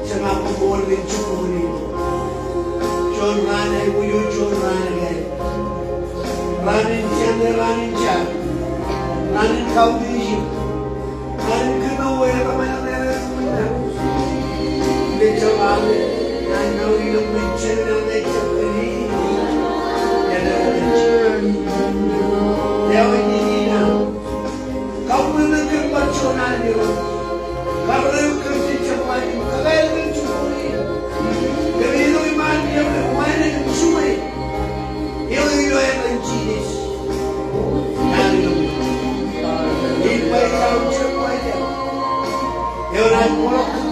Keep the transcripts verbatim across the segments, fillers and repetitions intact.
Jemaat koṃṃool kōn jibboñ in. Juon raan eo, juon raan eo. Raan in jān, raan in jān. Raan in kautiej. Raan in kōnono eo. Eo in ij ij na. Kabbokbok kōn bar juon alen eo. Kar eo kōn jejjab alen eo. Kōn alen eo. Kōn alen eo iṃaan eo. Kōn alen eo. Eo ilo etan Jisōs. Alen eo. Ej ba eo ej ba eo. Eo ej ba eo.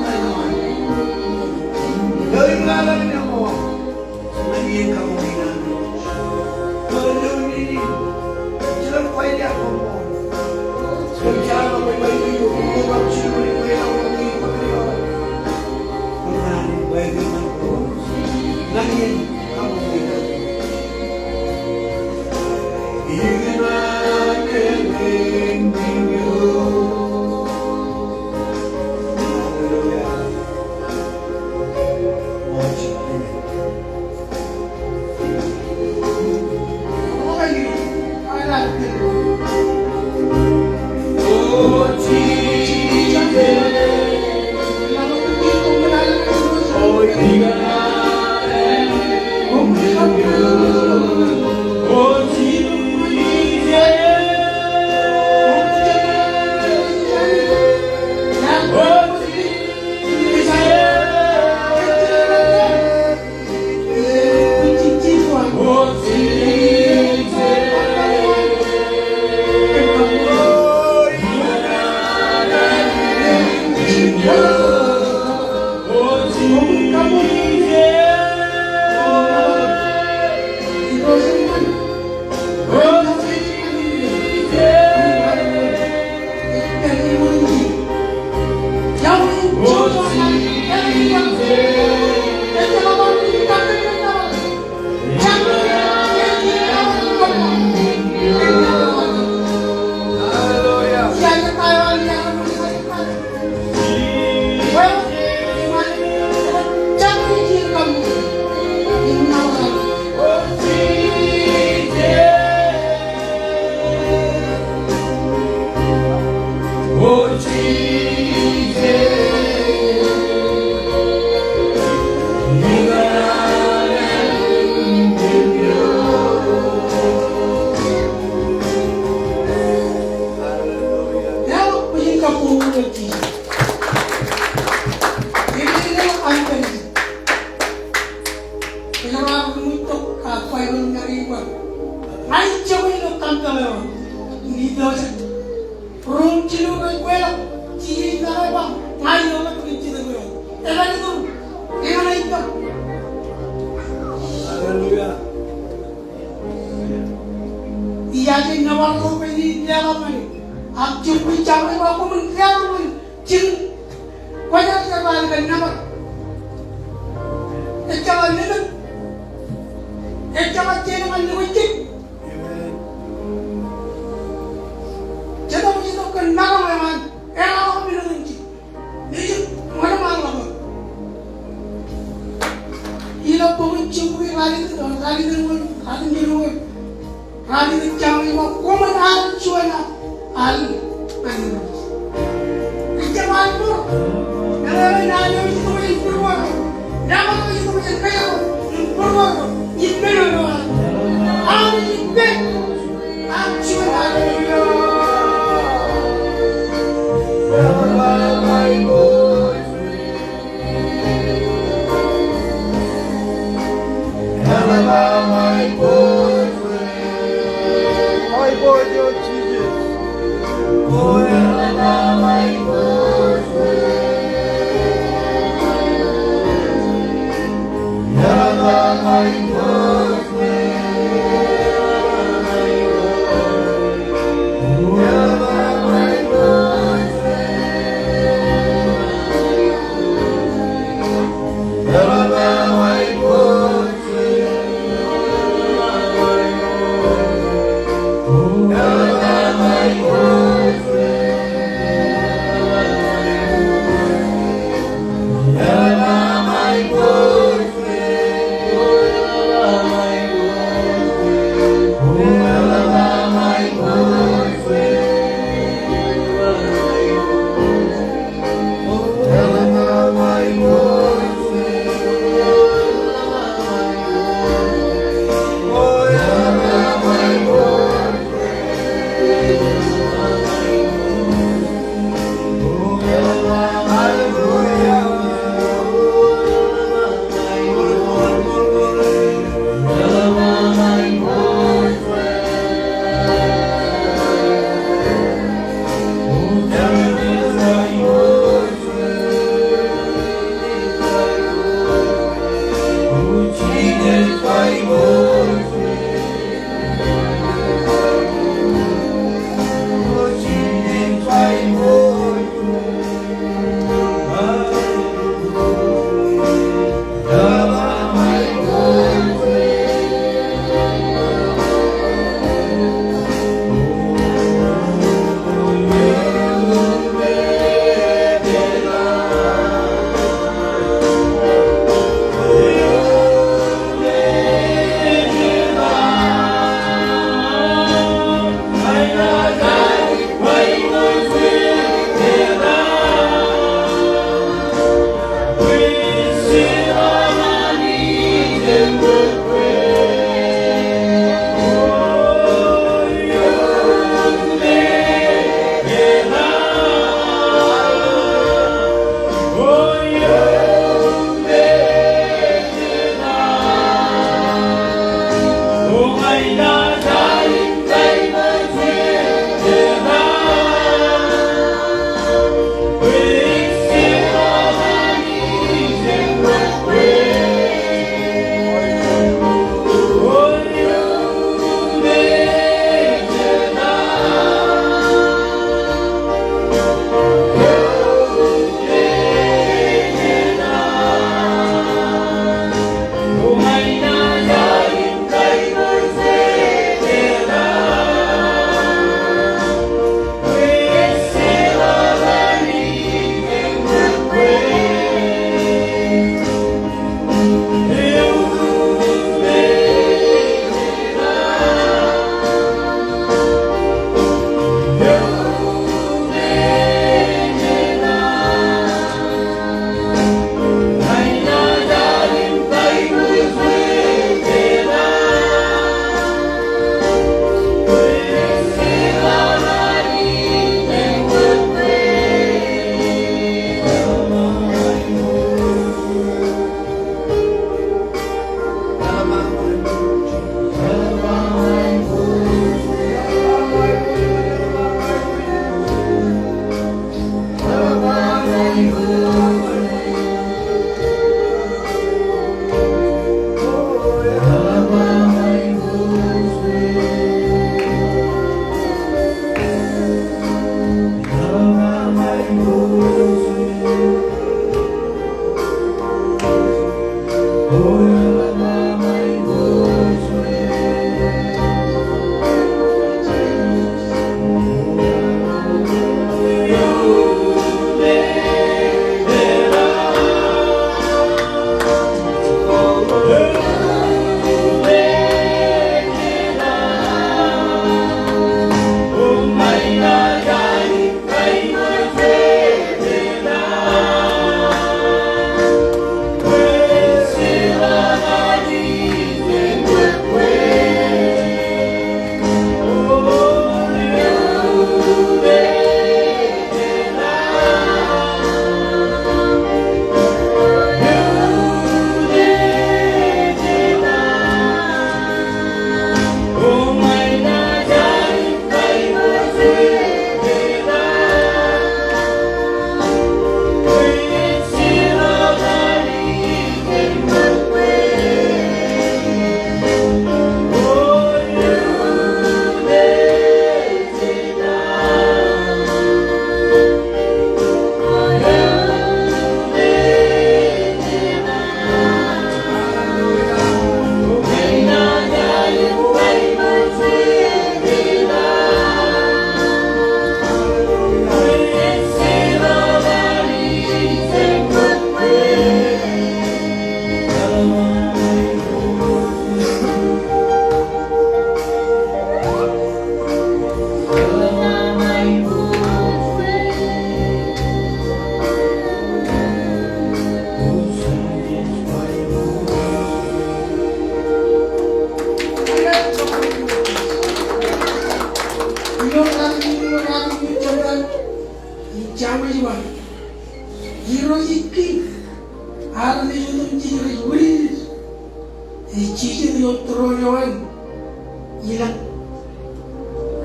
Eo ej ba eo. Hallelujah. Ijaje nōbar ro bwe ij leḷọk ñan e. Ak jibukwi jabdewōt bwe koṃwin leḷọk ñan e. Jikin kwōjeḷā ej ba ej kar nōbar. Ejjeḷọk lemōj. Ejjeḷọk jenaaj lewōj kōj. Jetōb, jetōb kōn maroñ eo an. Eḷap ilo etan Jisōs. Nejū, ṃanam aḷap. Ilo bok in Jibukwi ralitōk, ralitōk eo, ralitōk eo. Ralitōk jañin eo, koṃwin al juon al, al. Ejjab al ṃōk. Eḷap an al eo ej itok jān būruō ro. Nōbar eo ej itok jān kōjro im būruō ro. Ippān eo eo al. Al ippān. Irooj ej kiiñ, armej otemjej rej wūnin, ej jijet ioon tūroon eo an, ilañ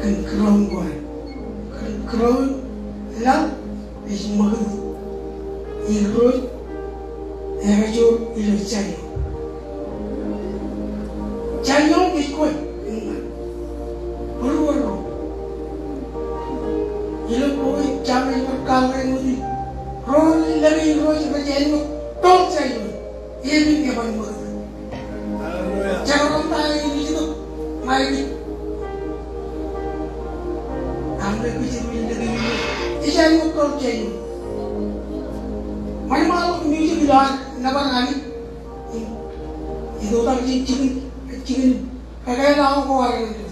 kōn crown ko an. Kōn crown, laḷ, ej ṃakūtkūt. Irooj ekajoor ilo Zaion. Zaion ej kwe, eñin. Bōro, bōro. Ilo bok eo Sam ej bar kōḷmānḷọkjeṇ, ro rej lōke Irooj rej āinwōt toḷ Zaion. Epen eban ṃakūtkūt. Hallelujah. Jekdọọn ta eo ej itok ṃae kōj. Aṃ ṇe kōj ro rej lōke Irooj, ej āinwōt toḷ Zaion. Ṃae ṃaḷọk music ilo ad nōbar Anij. Itoitak jān jikin, jikin kakāāl ko ad.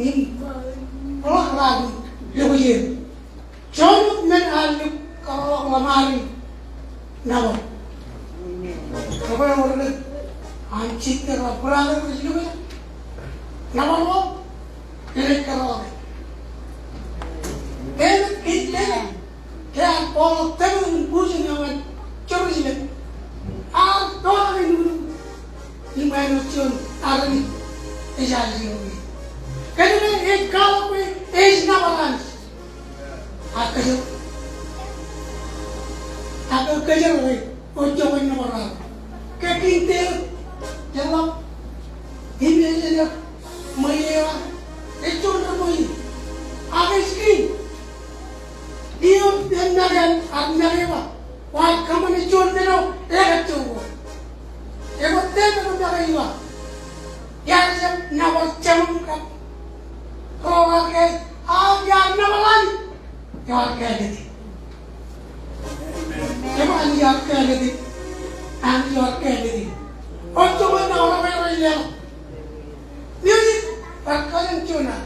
im ḷak ḷak in lukkuun. Juon wōt men ear lukkuun ḷōṃaro nabōḷ. Ekwe ewōr ḷọk an jitō rej brother rej lukkuun nabōḷ ḷọk. Enaaj kōtḷọk ke enaaj kōtḷọk ke ear bōkḷọk tōpar in bujen eo an Jerusalem. Ear bōkḷọk in lukkuun im āinwōt juon armej ej al jiroñ. Kōnke ej kwaḷọk bwe ej nōbar Anij. Ak kōjro. Ak kōjro eo ej joñan nōbar Anij. Ke kiiñ Devid, jeḷā, im ej ṃweiie eo, ej juon ri ṃweiie. Ak ej kiiñ. Eo ej make, ak make eo ba, kwaar kōṃṃane juon men eo ekajjojo. Ekwe Devid ej make eo ba, iar jab nōbar Jemem kab ro eo ar kāālōt, ak iar nōbar Anij eo ar kāālōt e. Ekwe Anij eo ar kāālōt e. Anij eo ar kāālōt e. Ej joñan nōbar ro rej leḷọk. Music, bar kōḷḷā Jona.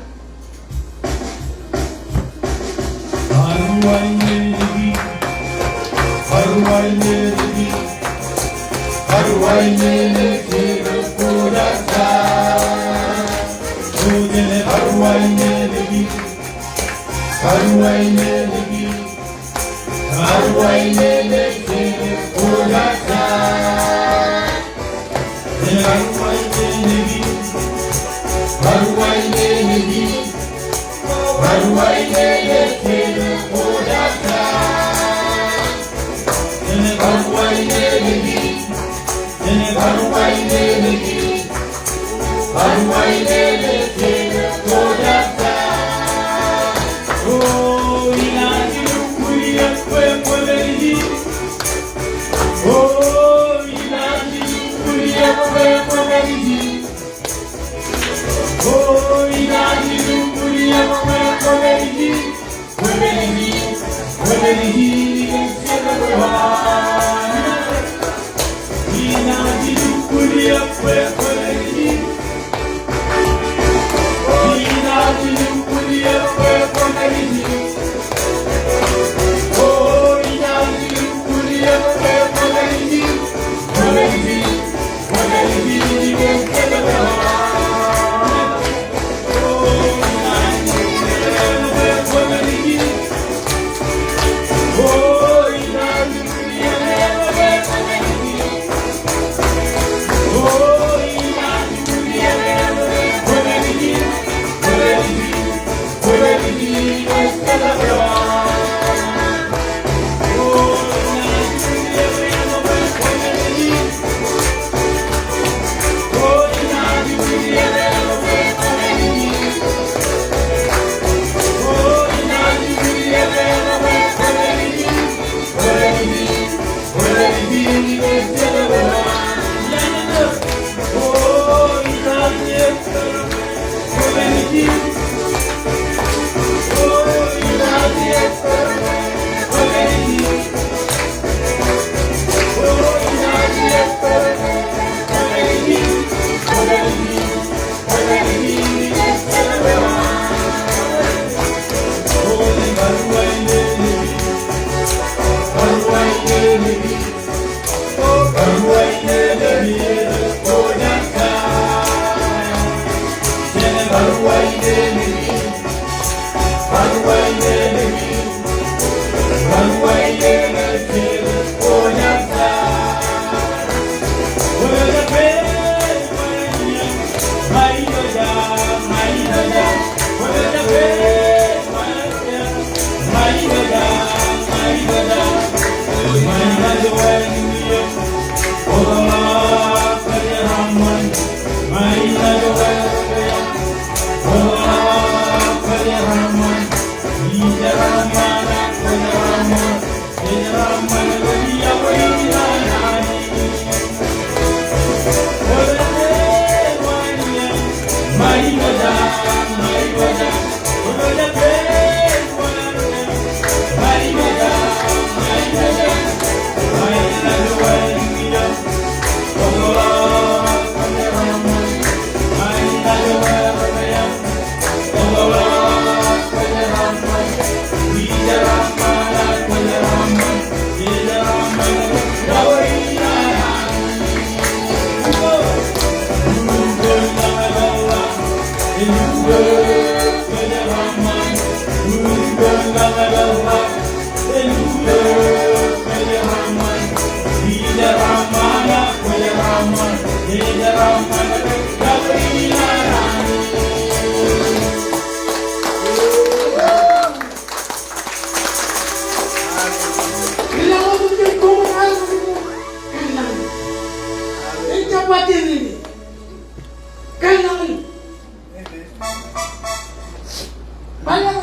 Amen.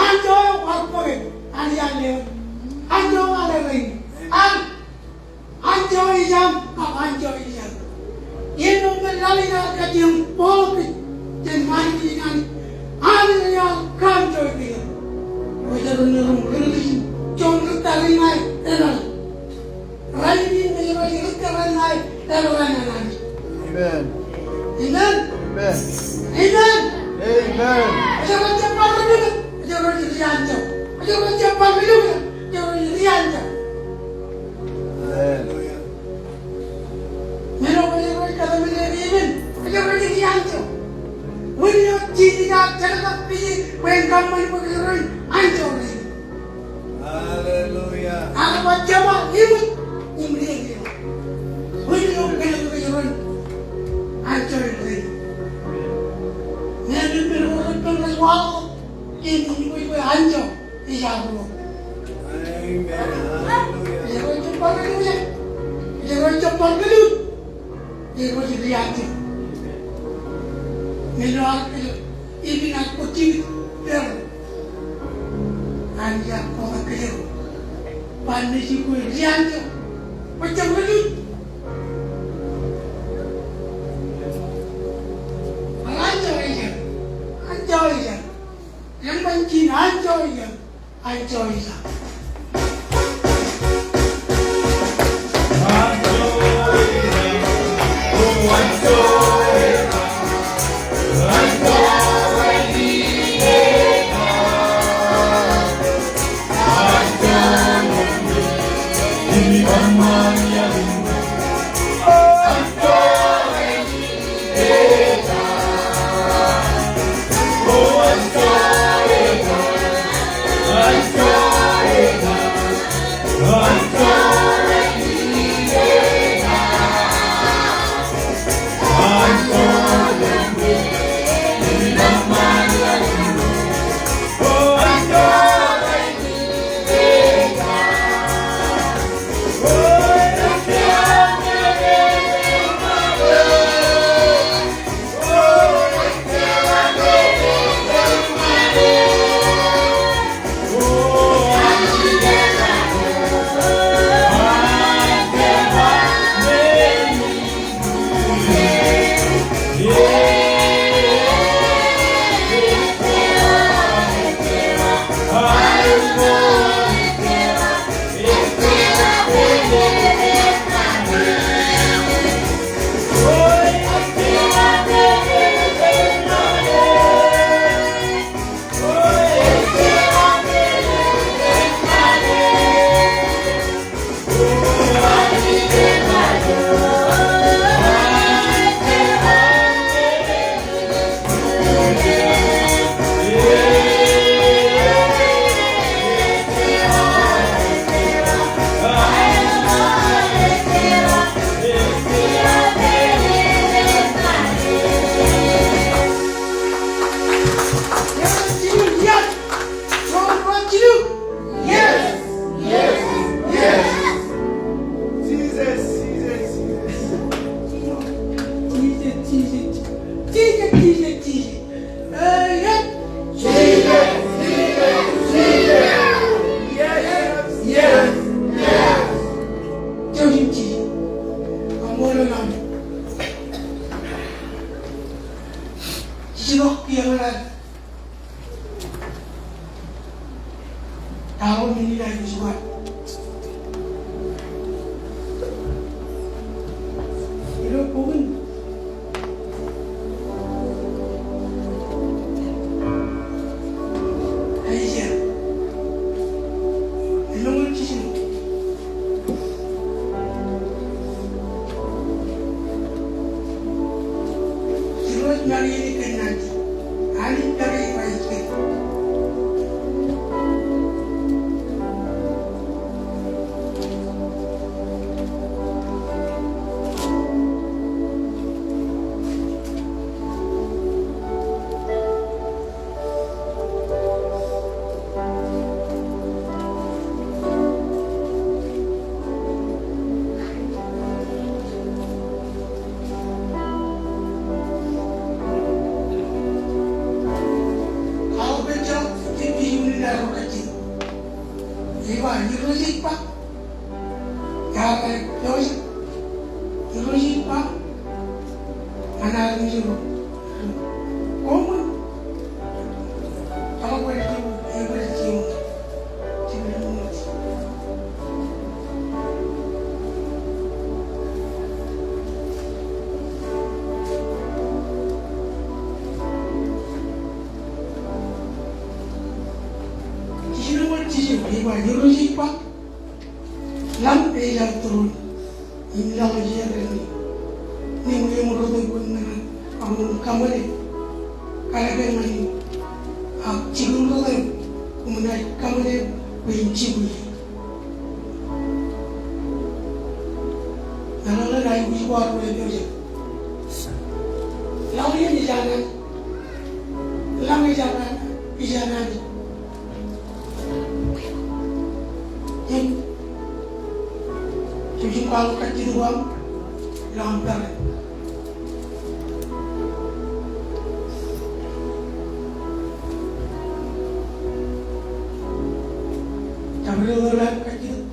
Anjọ eo ear bōke, Anij ear lewōj. Anij ear lewōj. Anjọ eo ear lewōj. An, anjọ eo ijjab, ak anjọ eo ijjab. Iien eo me laḷ in ear kajjioñ bōke jān ṃaan in Anij, Anij ear kaanjọ kōj. Kwōj jar ilo ri-, ri-, ri-, juon ri-, ri-, ri-, ri-, Rainin kōjro ej ri-, ri-, ri-, ri-, ri-, ri-, ri-, Amen. Amen. Amen. Amen. Amen. Kōjro ej jab bar ri-, ri-, ri-, ri-, ri-, anjọ. Kōjro ej jab bar ri-, ri-, ri-, ri-, ri-, ri-, anjọ. Amen. Men eo kōjro ej kōtmāne ippān, kōjro ej ri-anjọ. Wūn eo Jisōs ear jeḷā kōj bwe en kōṃṃan bwe kōjro ej anjọ. Hallelujah. Ak ba Jema, iṃōj im leñlōñ. Wūn eo kōjro ej anjọ ilo. Ñe men eo rej waḷọk im iṃōj bwe anjọ ej aolep. Amen. Hallelujah. Kōjro ej jab bar ri-anjọ. Kōjro ej jab bar ri-anjọ. Kōjro ej ri-anjọ. Men eo ear kōjro, ippān ear kwōj jilkintok. Anij ear kotak kōjro. Ban nejin kwe ri-anjọ. Kwōj jab ri-anjọ. Anjọ eo ijjab. Anjọ eo ijjab. Eṃṃan ijin, anjọ eo ijjab. Anjọ eo ijjab. Taḷo men in aikuj ko ad. Ilo bok in Aiseia, lemñoul jiljino. Irooj ṃae in kōnnaan, Anij pād ilo ālikin. Aolep ejjeḷọk ej iunin aer kajjitōk. Ej ba, Irooj ej ba, iar ej pojak, Irooj ej ba, ñan armej ro, koṃwin Jiljino, Irooj ej ba, lañ ej aō tūroon im laḷ ej aer eñin. Im eṃ rot eo kwōn ṃōṇōṇō, ak kwōn kaṃṃoolol, kōḷḷā ke ñan eō, ak jilkinḷọk eō, koṃ naaj kaṃṃoolol bwe in jibwilōñ. Meḷeḷe in aikuj ko ad rej pojak. Laḷ in ej an Anij. Lañ ej an Anij. Im, jemjem kwaḷọk kajjitōk eo aṃ ilo aṃ peran. Jabdewōt eo aṃ kajjitōk.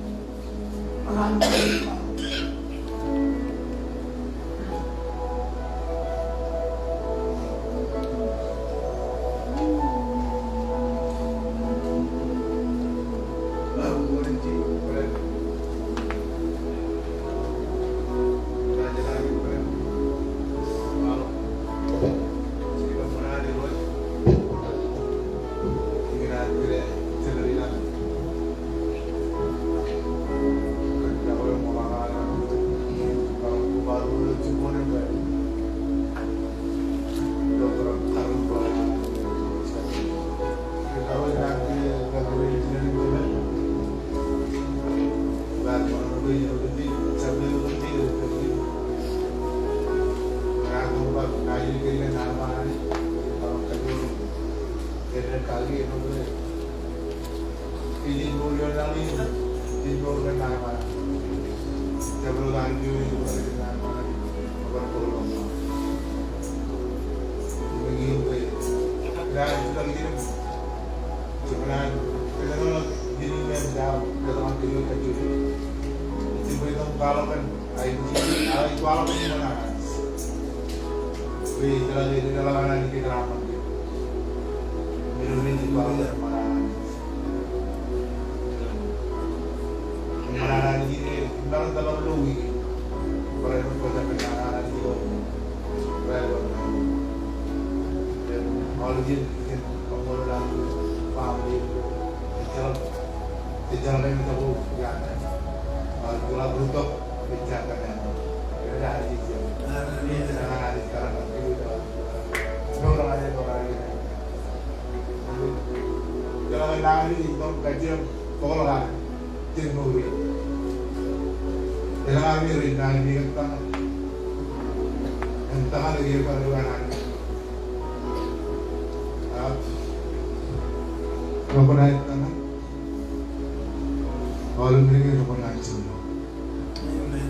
Amen.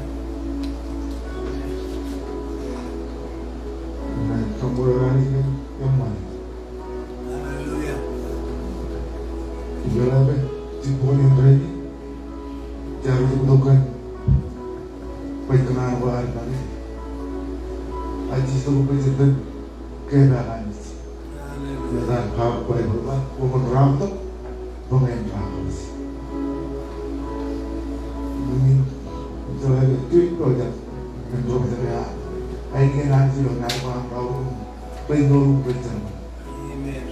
Amen. Kaṃṃoolol Anij kōn eṃṃan. Hallelujah. Ijeḷā bwe jibboñ in rainin, jaar itok kōn baj kōṇaan ko ad nañin. Ak ij itok bwe jen kōn kepaak Anij. Hallelujah. Etan Baibōḷ ba, koṃwin raorōk bwe ña in raorōk. Ri ṇoru ri jemaroñ. Amen.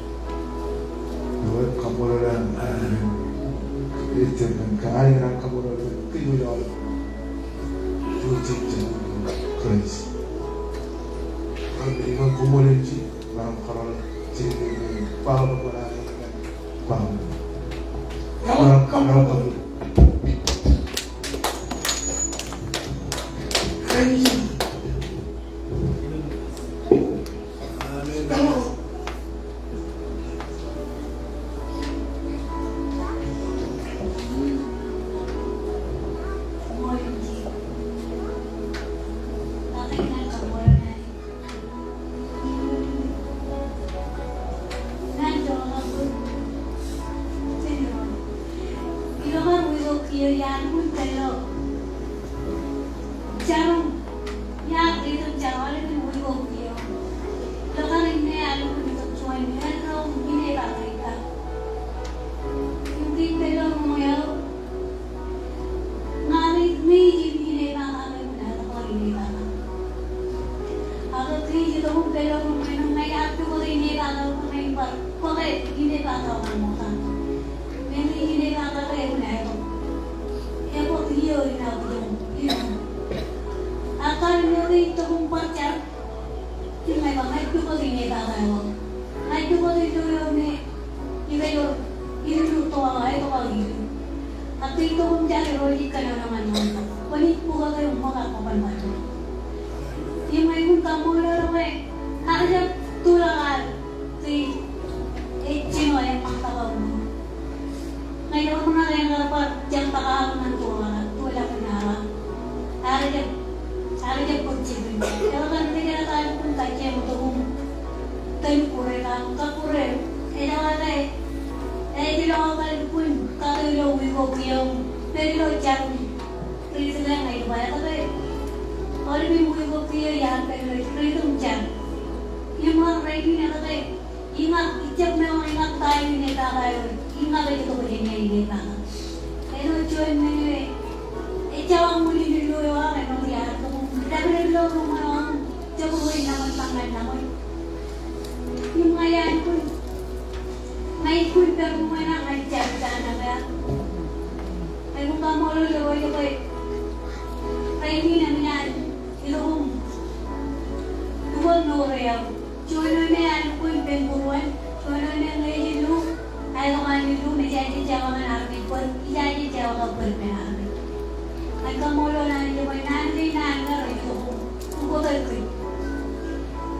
Ewōr kaṃṃoolol an, an, ejjab kōn kōṇaan in an kaṃṃoolol kōj wōj aolep. Ewōr jejjab Kraist. Ewōr ṃōj in koṃṃool eo ij maroñ kōrọọl ijin ilo ṃōj in. Ña ij, ña ij im inepata eo, ña ij itok im pād ilo ruṃ eo, ña ij ar pukot inepata eo, ña ij bar bōke inepata eo ñan ṃokta. Ña ij inepata eo, ña ij itok. Ebōk iiō in aō itok im, im. Ak kar ñe ij itok im bar jar, im ña ij ba ña ij pukot inepata eo. Ña ij pukot ilo eo me Ikōjro, illu tokā, āinwōt tokā illu. Ak ke itok im jar, ro ej kōnono ñan ṃokta. Kwōnaaj bōke ṃōk ak kwōban bar. Im ña ikōn kaṃṃoolol bwe ak ijjab tulọk aō ke ej jino eṃṃaktak aō ṃōk. Ña ij bar ṃōṇōṇō kar bar jab bōke aō ñan tulọk, tulọk in aō. Ak ijjab, ak ijjab bōk jikin. Ewōr kar kōjdat aō lukkuun kajjioñ tok im tōl kure kab kakkure. Ejjeḷọk ke ej ilọk aō kar lukkuun kato ilo wiik ko kiiō, pād ilo jar in. Ri Israel ña ij ba etke aolep in wiik ko kiiō iar pād ilo jar in. Im rej ba etke iñak, ijjab meḷeḷe iñak ta eo inepata eo, iñak ej itok jān ña inepata. Āinwōt juon men eo ejjeḷọk ṃwin in illu eo aō, āinwōt iar itok im dāpdep ilo ruṃ eo aō, jab bōk in ḷōmṇak ñan ḷōmṇak. Im ña ij lukkuun, ña ij lukkuun pād ruṃ eo aō, ña ij jar ijin ñan ṇe. Ña ikōn kaṃṃoolol eo ej bwe rainin eṃōj an itok im lukkuun mour eo aō. Juon eo me ear lukkuun pen būruon, juon eo me ñe ej illu, āinwōt an illu, ij jaje jeḷā ñan armej bōd, ij jaje jeḷā bōd pen armej. Ña ij kaṃṃoolol Anij bwe naan kein an ñe rej itok im ukōtōl kōj.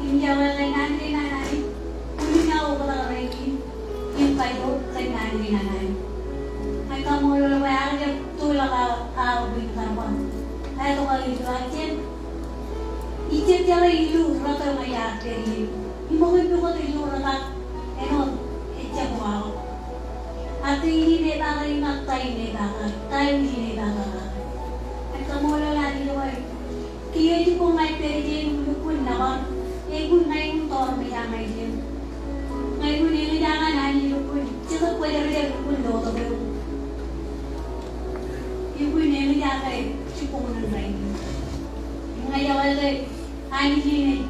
Im jeḷā ke naan kein an Anij, unin aō oktak rein in, im kajoor kōn naan kein an Anij. Ña ij kaṃṃoolol bwe ak ijjab tulọk aō, aō bwe in kar ba, āinwōt tokā illu, ak jen Ij jab jeḷā illu rot eo ña iar pād ie. Im ṃōk in pukot illu rot ak āinwōt ejjab waḷọk. Ak ke ij inepata iñak ta inepata, ta eo ij inepata. Ña ij kaṃṃoolol Anij bwe kiiō jibboñ ña ij pād ie im lukkuun nōbar, ekwe ña ikōn tọọr mejān ṇe ie. Ña ikōn eñjake ñan Anij lukkuun Jetōb Kwōjarjar lukkuun lotok eok. Ikōn eñjake jibboñ in rainin. Im ña ijeḷā ke Anij in ej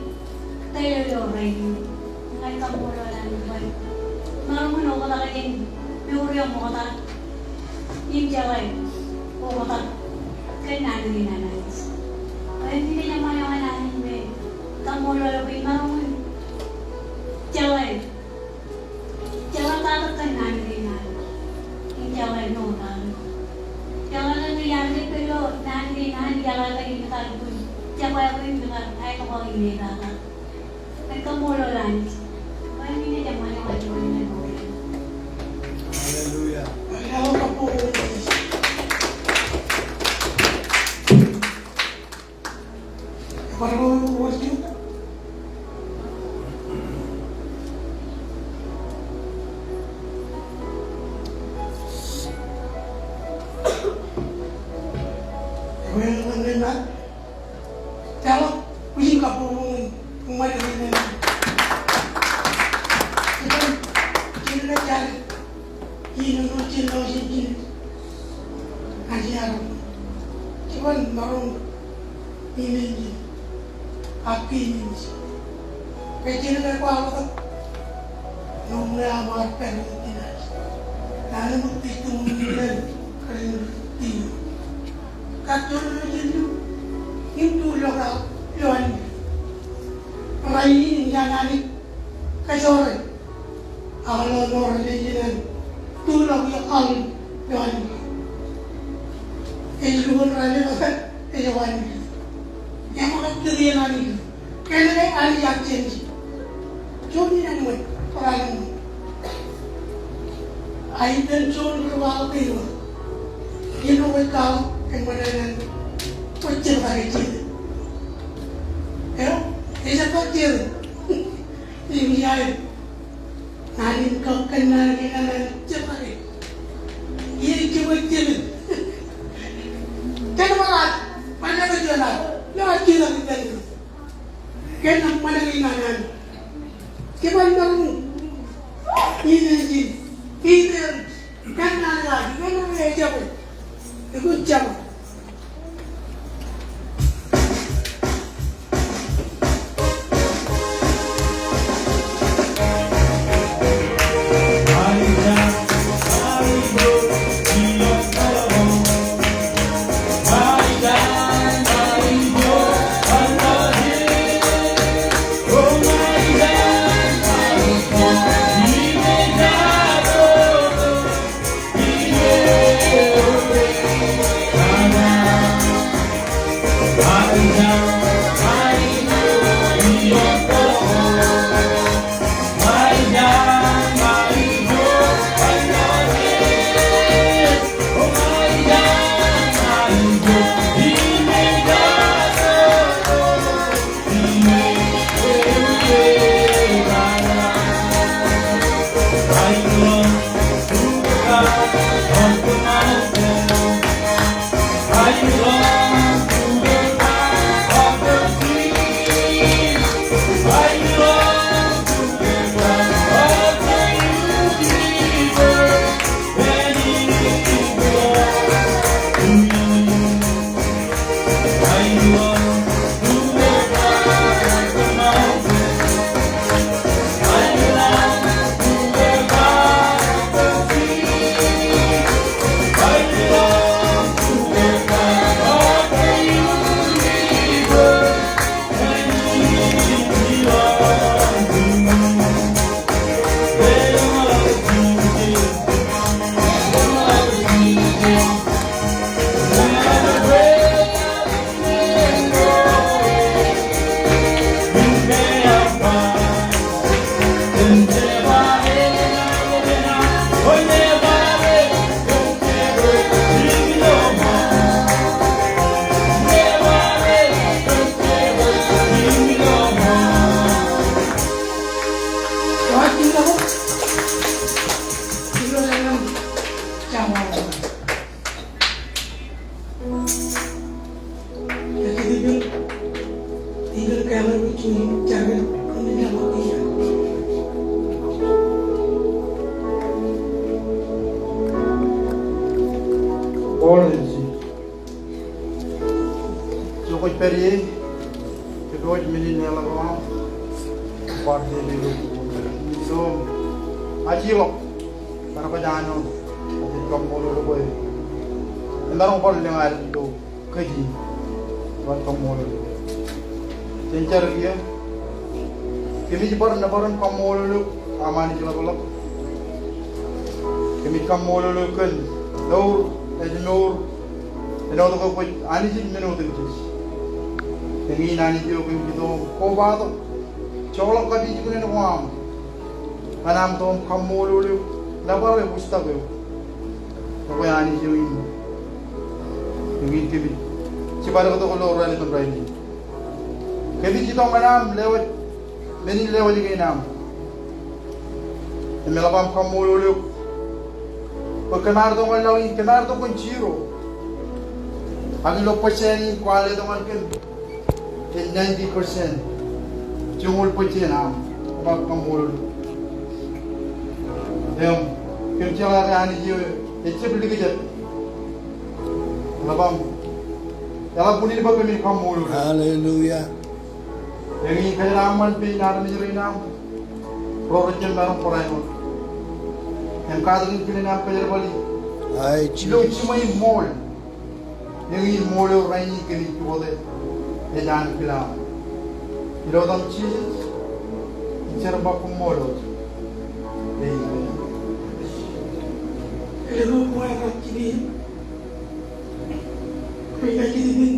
tōl ilo rainin. Im ña ij kaṃṃoolol Anij bwe maroñ in oktak jān mour eo ṃokta im jeḷā oktak kōn naan kein an Anij. Bwe en ej eṃṃan eo an Anij me kaṃṃoolol bwe maroñ in jeḷā Jeḷā katak kōn naan kein an. Im jeḷā ṇo naan. Jeḷā ke ñe iar jab pād ilo naan kein an, jeḷā ke im kar lukkuun jab aikuj im kar aetokḷọk inepata. Ña ij kaṃṃoolol Anij. Bwe en ej eṃṃan eo an. Hallelujah. Jiṃṃaad maroñ in, in, in ak in, in. Ejjeḷọk ke kwaḷọk tok. Ṇe aṃ ar pād ilo ijin ad. Naan eo ej tūṃ ilo ijin ad. Kar juon ro ilo ijin eo im tulọk aḷ ilo Anij. Rainin, iaan Anij kōjoor e. Aḷ eo ej mour ilo ijin ad, tulọk ilo aḷ eo Anij. Ej lukkuun ralitōk, ej Anij. Eṃōkaj kōn Anij. Kōnke Anij ear change. Juon in āinwōt, bar āinwōt. Ak iten juon ri waḷọk eo. Im eo ej kwaḷọk, eṃṃan an kwōj jepḷaak e, jete. Eo, ejjab kar jete. Im iar Naan in kōnnaan kein an jepḷaak e. Ej jepḷaak e. Kōn ṃōṇōṇō, ṃōṇōṇō juon ad, ilo ad jutak ippān Anij. Kōn ṃōṇōṇō in an Anij. Kōn ṃōṇōṇō in Anij. Kōn ṃōṇōṇō in Anij. Kōn ṃōṇōṇō in Anij. Kōn ṃōṇōṇō in Anij. Ijo kwōj pād ie, kōpooje men in leḷọk eo aṃ. Bar depe ilo, ilo, ajilọk. Kar baj ano, ij kaṃṃoolol eok bwe emaroñ bar lōñ ad ilo kōj in. Bar kaṃṃoolol eok. Jen jar kiiō. Kōmij bar nōbar im kaṃṃoolol eok aṃ Anij ḷapḷap. Kōmij kaṃṃoolol eok kōn mour, ej mour, āinwōt ke kwōj Anij in men otemjej. Eñin Anij eo kōmij itok im kobatok joḷọk kapijuknen ko aṃ. Ñan aṃ itok im kaṃṃoolol eok, nōbar eo, bōjtak eo. Ekwe Anij eo in. Eñin kōmij jibadektok ilo ralitōk rainin. Kōmij itok ñan aṃ lewōj, men in lewōj kein aṃ. Im eḷap am kaṃṃoolol eok bwe kōm ar itok ñan laḷ in, kōm ar itok kōn zero. Ak ilo percent in kwaar letok ñan kōm, ej ninety percent. Joñoul percent aṃ. Eḷap am kaṃṃoolol eok. Im kōm jeḷā ke Anij eo ejjab likjab. Eḷap am, eḷap unin bwe kōmin kaṃṃoolol eok. Hallelujah. Eñin kōjeraaṃṃan pein armej rein aṃ ro rej jab maroñ barāinwōt im katakin kilen aṃ kōjerbali ilo jiṃwe im ṃool. Eñin ṃool eo rainin kōn ij pukot e ej an kilaṃ. Ilo etaṃ Jisōs ij jar im ba koṃṃool. Amen. Ilo ṃool eo ej kajjitōk in, ij kajjitōk in,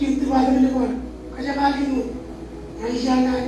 ij kajjitōk in, ij kajjitōk in, ij kajjitōk in, Im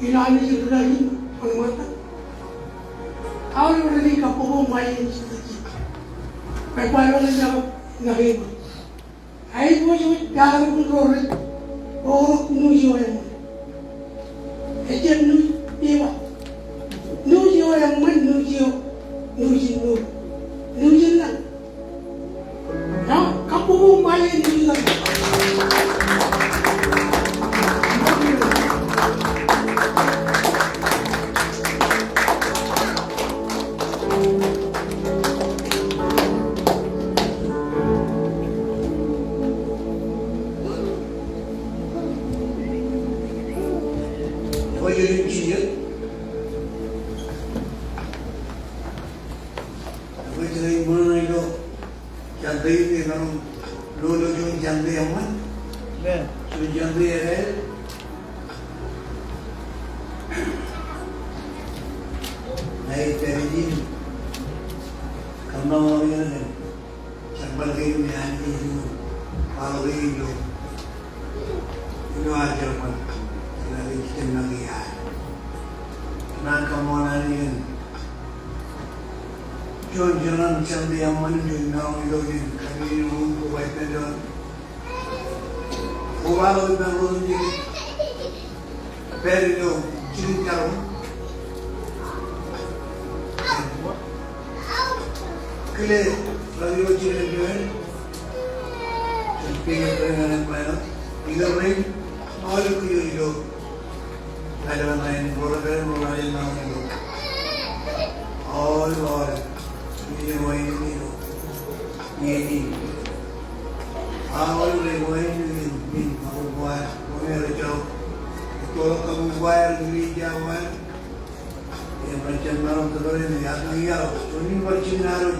ilo Anij ri kaki ṃōṇōṇō, aolep ren kabbokbok ṃae in jitōk. Bwe kwaḷọk in jab make ṃōṇōṇō. Aiboojoj peḷḷọk ro rej bōk nuuj eo eṃṃan. Ejjab nuuj pepa. Nuuj eo eṃṃan, nuuj eo, nuuj in mour. Nuuj in lañ. Ekwe, ej ṃōṇōṇō ilo jante in, emaroñ lo ilo juon jante eṃṃan. Amen. Juon jante eo. Ña ij pād ijin kōṃṃan ḷọk iien in. Jerbal kein me Anij ej kwaḷọk e ilo, ilo ad jerbal. Jerbal ej jitōnmak iar. Naan kōṃṃan Anij in. Juon jeḷā jante eṃṃan in juon maroñ ilo in. Kōmij in wōn ko bai pād doon. Ko bar ḷọk ippān ḷotak in. Pād ilo jikin jarom. Kile ḷak ilo jikin jarom. Jikin jarom eo ej bar ḷọk. Ilo rein aolep kiiō ilo ḷalem rainin, ḷotak in, ḷotak in, ḷotak in. Aolep, aolep. Ilo rainin ilo. Iien in. Aolep rej ba in, in, in, ak uwaak, uwaak rej jab. Itoḷọk kab uwaak, rej jab uwaak. Im rej jab maroñ tōpar in, iar, iar, juon in bar jikin ad wōj.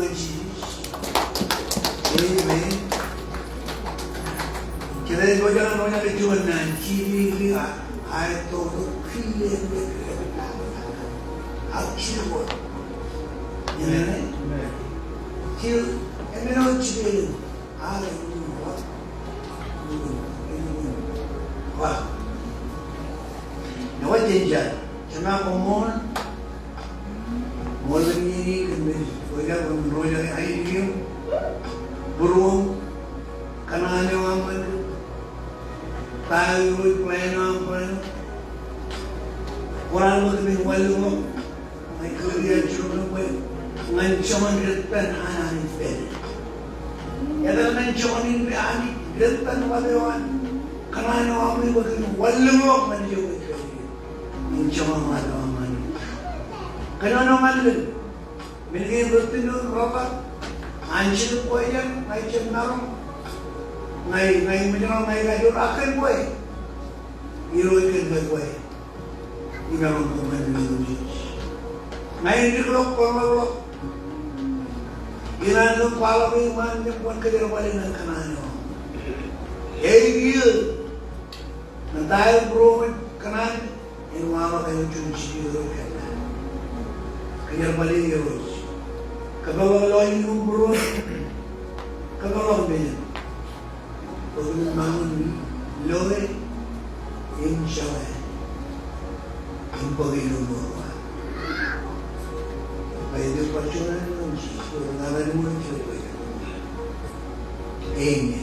ñan Jisōs. Amen. Kōn rej roñjake, roñjake juon naan, Jisōs ej ri, a, a ej tok, tok kile. Ak jidik wōt. Amen. Amen. Jidik, amen, wōt jidik. Hallelujah. Wow. Eo ej jen jar. Jema koṃṃool. Ṃool men iien in kōn men. Wōj ak wōj, roñjake ainikien. Būruōṃ. Kōṇaan eo aṃ ṃan. Ta eo Irooj, plan eo aṃ, plan eo. Kwōnaaj bar kōmij wanlōñḷọk ñan kōj, ilo juon bwe ñan joñan detan an Anij pād. Etal ñan joñan in pād, Anij detan wōt eo an kōṇaan eo aṃ, bwe kōmij wanlōñḷọk ñan ijo kwōj pād ie. Ñan joñan wōt eo aṃ Anij. Kōnono ñan leen. Men kein rej tūnō reḷap. An jidik kwe iaan, ña ij jab maroñ. Ña ij, ña ij maroñ, ña ij kajoor, ak kōn kwe. Irooj, kōn kwe. Imaroñ kōṃṃan men in Jisōs. Ña ij dik ḷọk, ḷọk, ḷọk. Ikōṇaan kōm kwaḷọk iṃaan im kwōn kōjerbale ñan kōṇaan eo. Ej kiiō. Ñan ta eo būruōṃ ej kōṇaan, en waḷọk āinwōt juon jidik Irooj kōn kōjerbale Irooj. Kōpeḷḷọk lọjilñūṃ būruōṃ. Kōpeḷḷọk men in. Bwe kōmij maroñ in loe im jeḷā im bōk ilo mour ko ad. Bwe ej bar juon āinwōt Jisōs, ej bar juon āinwōt Jisōs. Amen.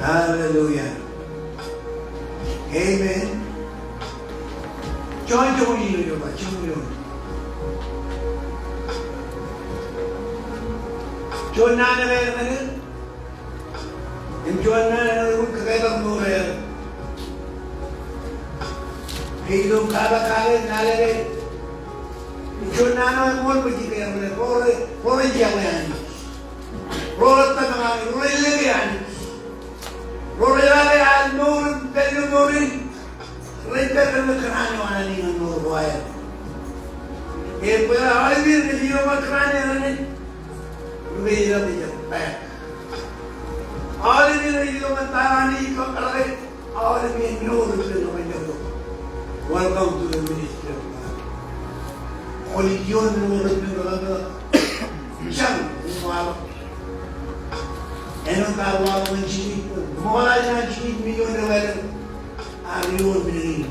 Hallelujah. Amen. Juon, juon, juon, juon, juon. Juon naan eo ej, im juon naan eo ej kōkāāl mour eo. Ke ilo kōpañ kake naan eo ej. Im juon naan eo eṃool bwe ij kōkāāl ro rej, ro rej jeḷā Anij. Ro rej tōmak Anij, ro rej lōke Anij. Ro rej jeḷā ke aer mour im pād ilo mour in. Rej pād kōn kōṇaan eo an Anij ñan mour ko aer. Im bwe aolep men rej itok ñan kōṇaan eo an Anij. Rej itok ñan pād. Aolep men rej itok ñan ta eo an Anij ej kōḷḷọk. Aolep men mour rej itok ñan pād. Welcome to the ministry of God. Kwōj ioon mour rej itok ñan pād. Jañ, im waḷọk. Āinwōt aō waḷọk ñan Jisōs. Ṃoktata ñan Jisōs, im ioon ro rej Ear ioon men in.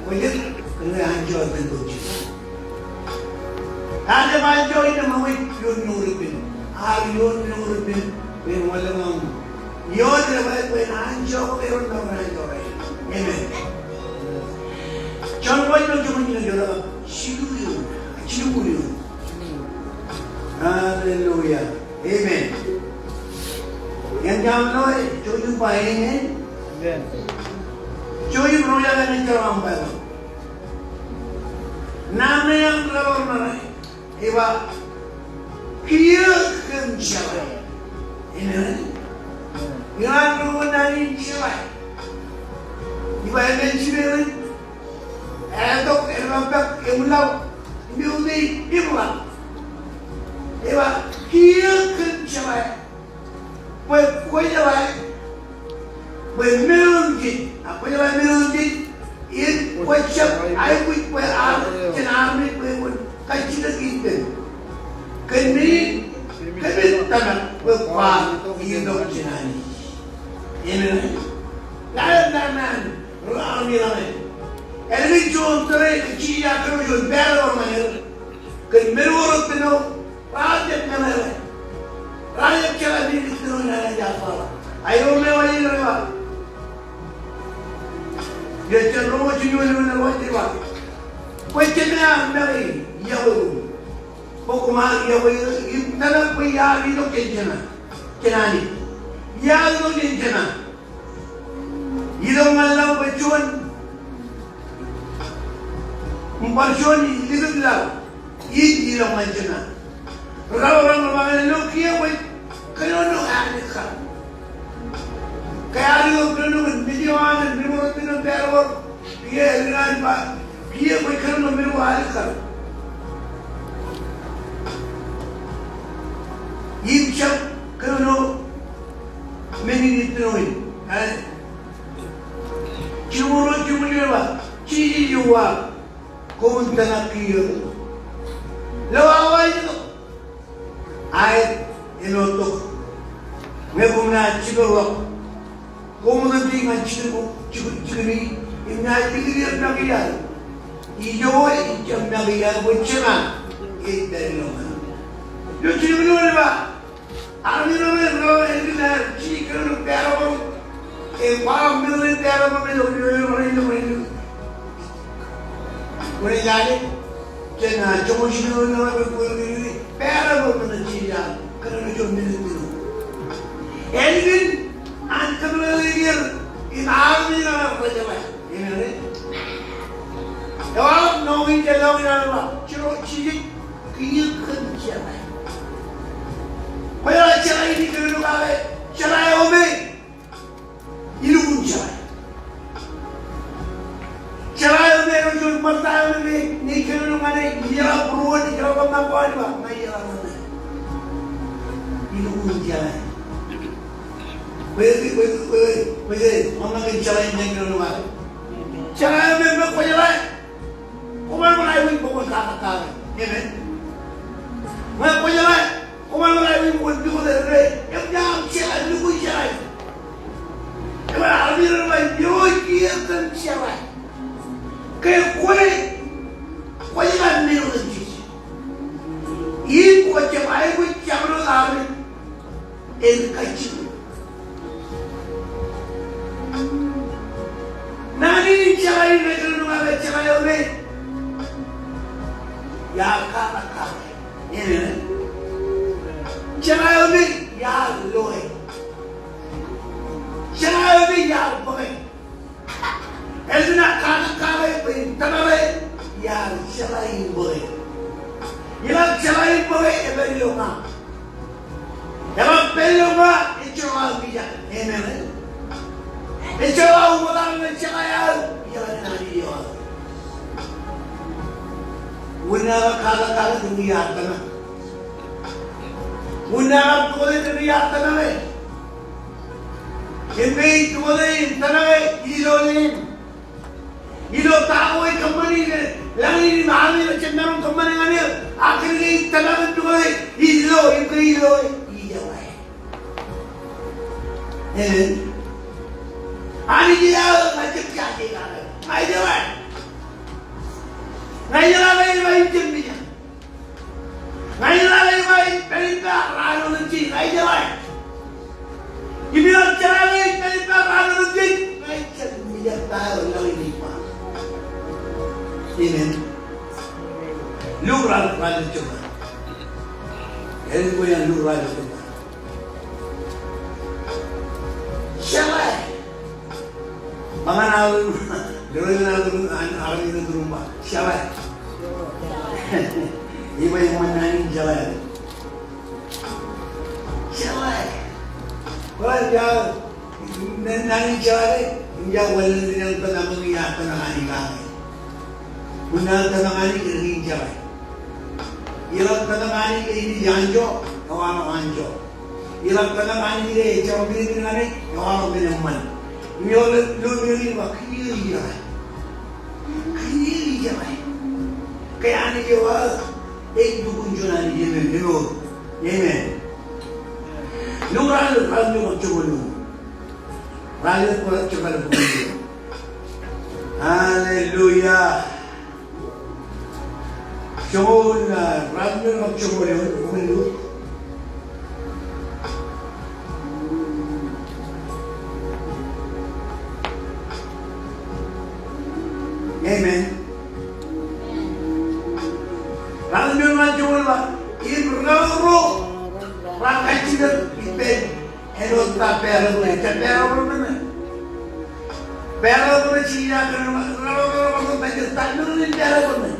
Kwōj jet, kōn ke enjoy kōn bōk Jisōs. Ear jab enjoy ṇe ṃōk ioon mour eo ippān. Ear ioon mour eo ippān. Bwe en wanlōñḷọk. Ioon ro rej, bwe en enjoy, bwe en enjoy. Amen. Juon kwōj, juon kwōj, juon kwōj. Jilu ioon. Jilu ioon. Hallelujah. Amen. Ña ṃōṇō ej jouj im ba amen. Amen. Jouj im roñjake ilo aṃ Baibōḷ. Naan ṇe an rebōḷ ṇe ej ba kiiō kōn jeḷā. Amen. Ñan ro naan in jeḷā. Ej ba amen jipeḷ in. Etok, eḷap, eṃwilaḷ, im eutiej, im ḷap. Ej ba kiiō kōn jeḷā. Bwe kwōjeḷā, bwe men otemjej, a kwōjeḷā men otemjej, im kwōjab aikuj bwe armej, jān armej bwe kwōn kajjitōk ippān. Kōn men in, kōmij tōmak bwe kwaar itok jān Anij. Amen. Ḷeo naan ṇe an ri-armej ṇe. Ālikin juon tōre kajjitōk juon pād eo ṇe. Kōn men ko rettino, raar jab meḷeḷe. Raar jab jeḷā men in ittino in Anij ear ba. Āinwōt eo ej ba. Ej jān Rom jiljino eo ej ba. Bwe jema make yokwe. Bwe koṃ ar yokwe im tōmak bwe iar itok jān jema. Jān Anij. Iar itok jān jema. Itok ñan laḷ bwe juon im bar juon likūt laḷ in itok ñan jema. Raorōk ḷọk ñan ilo kiiō bwe kōnono alikkar. Ke alikkar kōnono kōn men eo an, men ko rettino, pād eo, kiiō ālikin an ba kiiō bwe kōnono men ko alikkar. Im jab kōnono men in ittino in. Āinwōt jiljino eo ej ba, Jisōs ej uwaak, koṃwin tōmak kiiō. Ḷeo awa ej itok. Aet, āinwōt tok. Ñe koṃ naaj jipeḷḷọk, koṃ otemjej ñan jikin, jikin, jikin, im naaj likūt er make iaad. Ijoke ij jab make iaad bwe jema ej pād ilo ña. Ilo jikin eo ej ba, armej ro rej ro ālikin aer jikin kōnono pād eo, im ba meḷeḷe pād eo, im ba meḷeḷe pād eo. Kwōnaaj lale, jān, a, joñoul jilu ṇe rej ba, kwōnaaj lale, pād eo ṃōṇōṇō jiljino, kōnono juon men ittino. Ālikin an kōmeḷeḷeik er im armej ṇe rej jeḷā. Amen. Ewaḷọk ṇoñ in, jeḷā ṇoñ in an ba, jero, Jisōs, kiiō kōn jeḷā. Kwōjeḷā jeḷā in kōnono kake, jeḷā eo me. Ilukkuun jeḷā. Jeḷā eo me ej juon ṃōtta eo me, me ej kōnono ñan e, ej jeḷā būruon, ej jeḷā ṃōttan ko an ba, ña ij jeḷā ṃōttan. Ilukkuun jeḷā. Bwe, bwe, bwe, bwe, bwe, ṃōttan kōn jeḷā in ej kōnono ñan e. Jeḷā eo me, me kwōjeḷā. Koṃ ar bar aikuj bwe kwōn kakakkake. Amen. Ñe kwōjeḷā, koṃ ar bar aikuj bwe kwōn pukot er. Im ña aṃ jeḷā, lukkuun jeḷā. Im armej ro rej ba, eo kiiō kōn jeḷā. Ke kwōle, kwōjeḷā men otemjej. Im kwōjab aikuj jabdewōt armej. En kajjitōk. Naan in jeḷā in ej kōnono ñan e, jeḷā eo me iar kakakkake. Amen. Jeḷā eo me iar loe. Jeḷā eo me iar bōke. Ālikin aō kakakkake bwe en tōmare, iar jeḷā in bōke. Im eḷap jeḷā in bōke, epād ilo ña. Eḷap pād ilo ña, ejjeḷọk aō mijak. Amen. Ejjeḷọk aō uṃwōtaṃ, ejjeḷọk aō, ejjeḷọk aō. Wūn eo eḷap kakakkake, iar tōmak. Wūn eo eḷap pukot, iar tōmak. Im bwe ej pukot im tōmak ilo leen. Ilo ta ko ej kōṃṃani, lañ in im ami eo jab maroñ kōṃṃani ñan er. Ak kōnke ej tōmak im pukot, ilo, im ke ilo, ilo. Amen. Anij eo, ña ij jab jaje kake. Ña ij jeḷā. Ña ij jeḷā ña ij ba im jab mijak. Ña ij jeḷā ña ij ba ij pād ippān raan otemjej, ña ij jeḷā. Im ij jeḷā ña ij pād ippān raan otemjej, ña ij jab mijak ta eo lañ in ej ba. Amen. Luk raan, raan eo jota. Ālikin bwe en luk raan eo jota. Jeḷā. Ṃōñā aō, lewōj aō, an, armej ilo turun ba, jeḷā. Iba eṃṃan naan in jeḷā. Jeḷā. Bōlen ja, naan in jeḷā, im ja wanlaḷ in tōmak, im ja tōmak Anij kake. Im ja tōmak Anij, eñin jeḷā. Iḷak tōmak Anij ke eñin anjọ, ewaḷọk anjọ. Iḷak tōmak Anij ke ejjeḷọk men eñin Anij, ewaḷọk men eṃṃan. Im ilo, ilo men in ba kiiō ijeḷā. Kiiō ijeḷā. Ke Anij eo aō, ej lukkuun juon Anij, amen, amen. Amen. Lukkuun Anij, Anij eo aō, joñoul. Ralitōk, joñoul. Hallelujah. Joñoul, ah, ralitōk joñoul eoon, joñoul eoon. Amen. Ralitōk joñoul ba, im ro, ro, ro kajjitōk ippān. Āinwōt ta peḷọk ṇe, ta peḷọk ṇe. Peḷọk ṇe, ij kōṇaan ro, ro, ro, ro, ta peḷọk ṇe.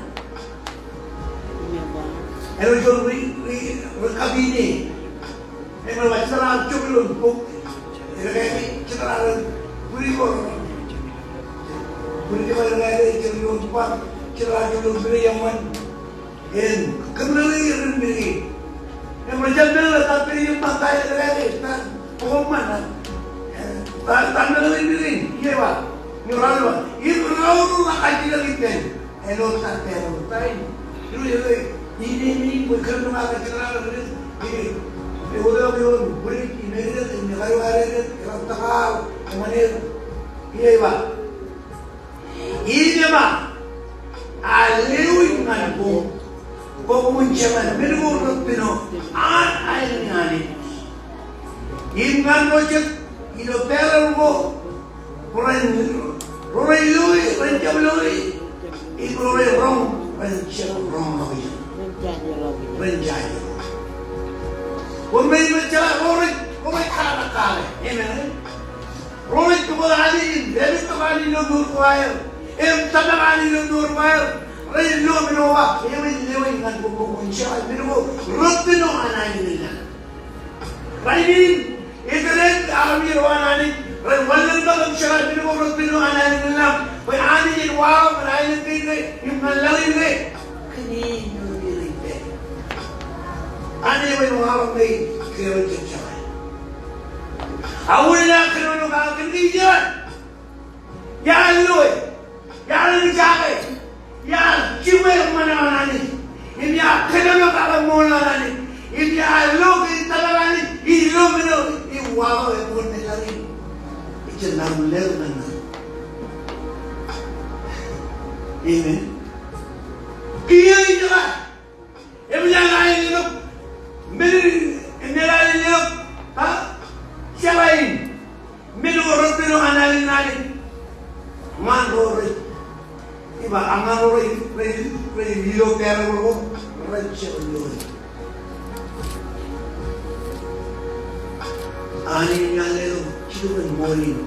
Āinwōt juon ri, ri, ri kapine. Āinwōt ba, jitōl aō jok ilo bok. Ej kake, jitōl aō, bwidej ko. Bwidej ko, ej kake, jitōl aō jok ilo bok. Jitōl aō jok ilo bwidej eṃṃan. Im kōmeḷeḷe ren meḷeḷe. Im rej jab meḷeḷe, ta pād ie ṃaan, ta meḷeḷe, ta bok eṃṃan, ta, ta meḷeḷe meḷeḷe, ie ba, ñe raar ba, im ro ro rej kajjitōk ippān, āinwōt ta peḷọk ṇe. Ilo, ilo, ine, ine, bwe kōn ro rej kajjitōk ṇe, ine, ewōr eo, ewōr, bwidej, im eñin, im ekaruwaredet, eḷaptōk aḷ, eṃṃan er, ie ba. Im ej ba, a lewōj ñan koṃ, bwe koṃwin jeḷā men ko reppān eo an aelōñ in Anij. Im ñan ro jet ilo peḷọk ko, ro rej, ro rej loi, ren jab loi, im ro rej roñ, ren jab roñḷọk ijeṇ. Ren jaje. Bwe men eo rej jeḷā, ro rej, ro rej kōḷmānḷọk kake. Amen. Ro rej pukot Anij im rej pukot Anij ilo mour ko aer. Im tōmak Anij ilo mour ko aer. Rej lo men ko ba, ewōr, ewōr ñan koṃ, koṃwin jeḷā men ko reppān eo an aelōñ in Anij. Rainin, ej rej armej ro an Anij, rej wanlaḷ ṃōk im jeḷā men ko reppān eo an aelōñ in Anij. Bwe Anij ej waḷọk ñan aelōñ kein ke, im ñan laḷ in ke. Kōn in eo rej pād. Anij ej waḷọk ñe kōn ro jet jeḷā. A wōr ilo kōnono kake kōn ke ijeḷā. Iar loi, iar eñjake, iar jiṃwe eṃṃan eo an Anij, im iar kōnono kake ṃool eo an Anij, im iar lo ke tōmak Anij, ilo men eo, im waḷọk e bōlen laḷ in. Ejjab ṇa uḷeḷ ñan ṇa. Amen. Kiiō ijeḷā. Im ñan aelōñ eo, men in, im ñan aelōñ eo, ha? Jeḷā in, men ko reppān eo an aelōñ in Anij. Ñan ro rej, iba, ñan ro rej, rej, rej ilo peḷọk ko, rej jab loi. Anij ñan letok jitōb in ṃool in.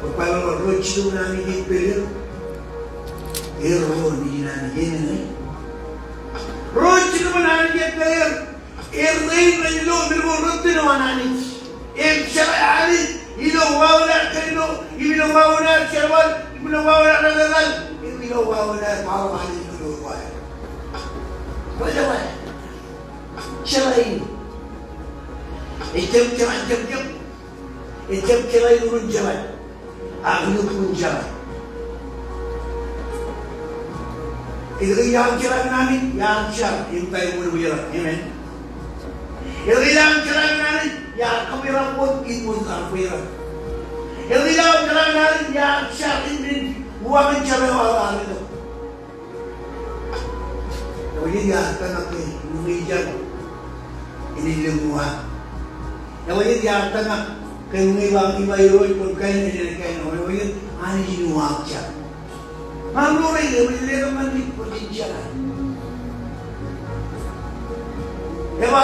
Bwe Baibōḷ ej ba ro jitōb in Anij ej pād er, er ro nejin Anij, amen. Ro jitōb in Anij ej pād er, er rein rej lo men ko reppān eo an Anij. Im jeḷā Anij ilo wāween aer kōnono, im ilo wāween aer jerbal, im ilo wāween aer etal, im ilo wāween aer kwaḷọk Anij ilo mour ko aer. Bwe jeḷā. Jeḷā in. Ejjab jeḷā, jab, jab. Ejjab jeḷā in, ro ren jeḷā. Ak ilo ro ren jeḷā. Etke iar jeḷā ñan Anij, iar jar, im ta eo ṃōṇōṇō jeḷā. Amen. Etke iar jeḷā ñan Anij, iar kōbwerak wōt, im wōt kar bwerak. Etke iar jeḷā ñan Anij, iar jar, im, im uwaak in jar eo aō ar itok. Ewōr jet iar tōmak ke ñe ej jar, enaaj lōñ uwaak. Ewōr jet iar tōmak ke ñe ej ba, ej ba Irooj kwōn kain, enaaj kain. Ewōr jet Anij in uwaak jar. Ñan ro rej, ewōr jet letok ñan ri, kwōj jar. Ej ba,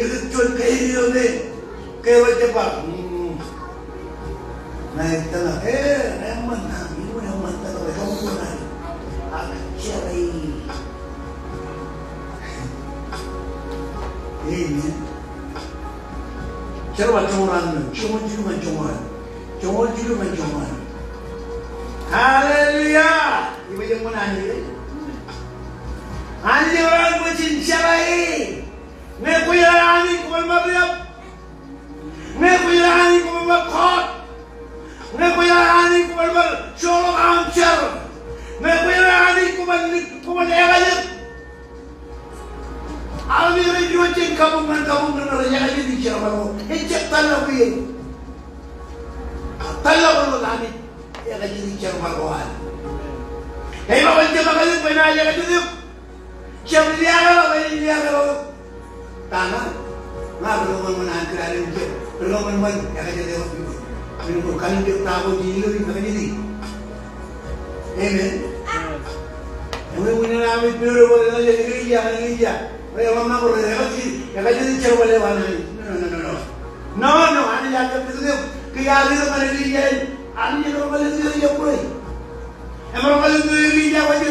likūt juon kajjitōk eo me ke ro jab bar. Hmm. Ña ij tōmak, e, eṃṃan, eṃṃan, eṃṃan, tōmak, eṃṃan, eṃṃan. Ak jeḷā e. Amen. Jerbal joñoul ruatimjuon, joñoul jilu ñan joñoul. Joñoul jilu ñan joñoul. Hallelujah. Iba eṃṃan Anij. Anij eo an bwe jen jeḷā e. Ñe kwōjeḷā Anij kwōban bar riab. Ñe kwōjeḷā Anij kwōban bar kọọt. Ñe kwōjeḷā Anij kwōban bar joḷọk aṃ jar. Ñe kwōjeḷā Anij kwōban, kwōban ekajet. Armej rej diwōj jān kabuñ ñan kabuñ kōn rej ekajet ilo jerbal ko. Ejjab tōllọk iien. Tōllọk ilo Anij ekajet ilo jerbal ko an. Ej ba kwōn jab ekajet bwe enaaj ekajet eok. Jab liaakḷọk, ej liaakḷọk. Ta ña, ña ri lọmọọr ṃōn an kōrā eo jab, ri lọmọọr ṃōn ekajet eo. Ri lọmọọr kallimjek ta ko ej ilo ekajet e. Amen. Ewi, ewi, ña ij pād ilo, ilo, ilo, ilo, ilo, ilo, ilo, ilo, ekajet, ekajet jerbal eo an Anij. No, no, no, no. No, no, Anij ejjab likūt eok. Ke iar likūt ñan Elija in, Anij emaroñ likūt eok, emaroñ likūt Elija wōj.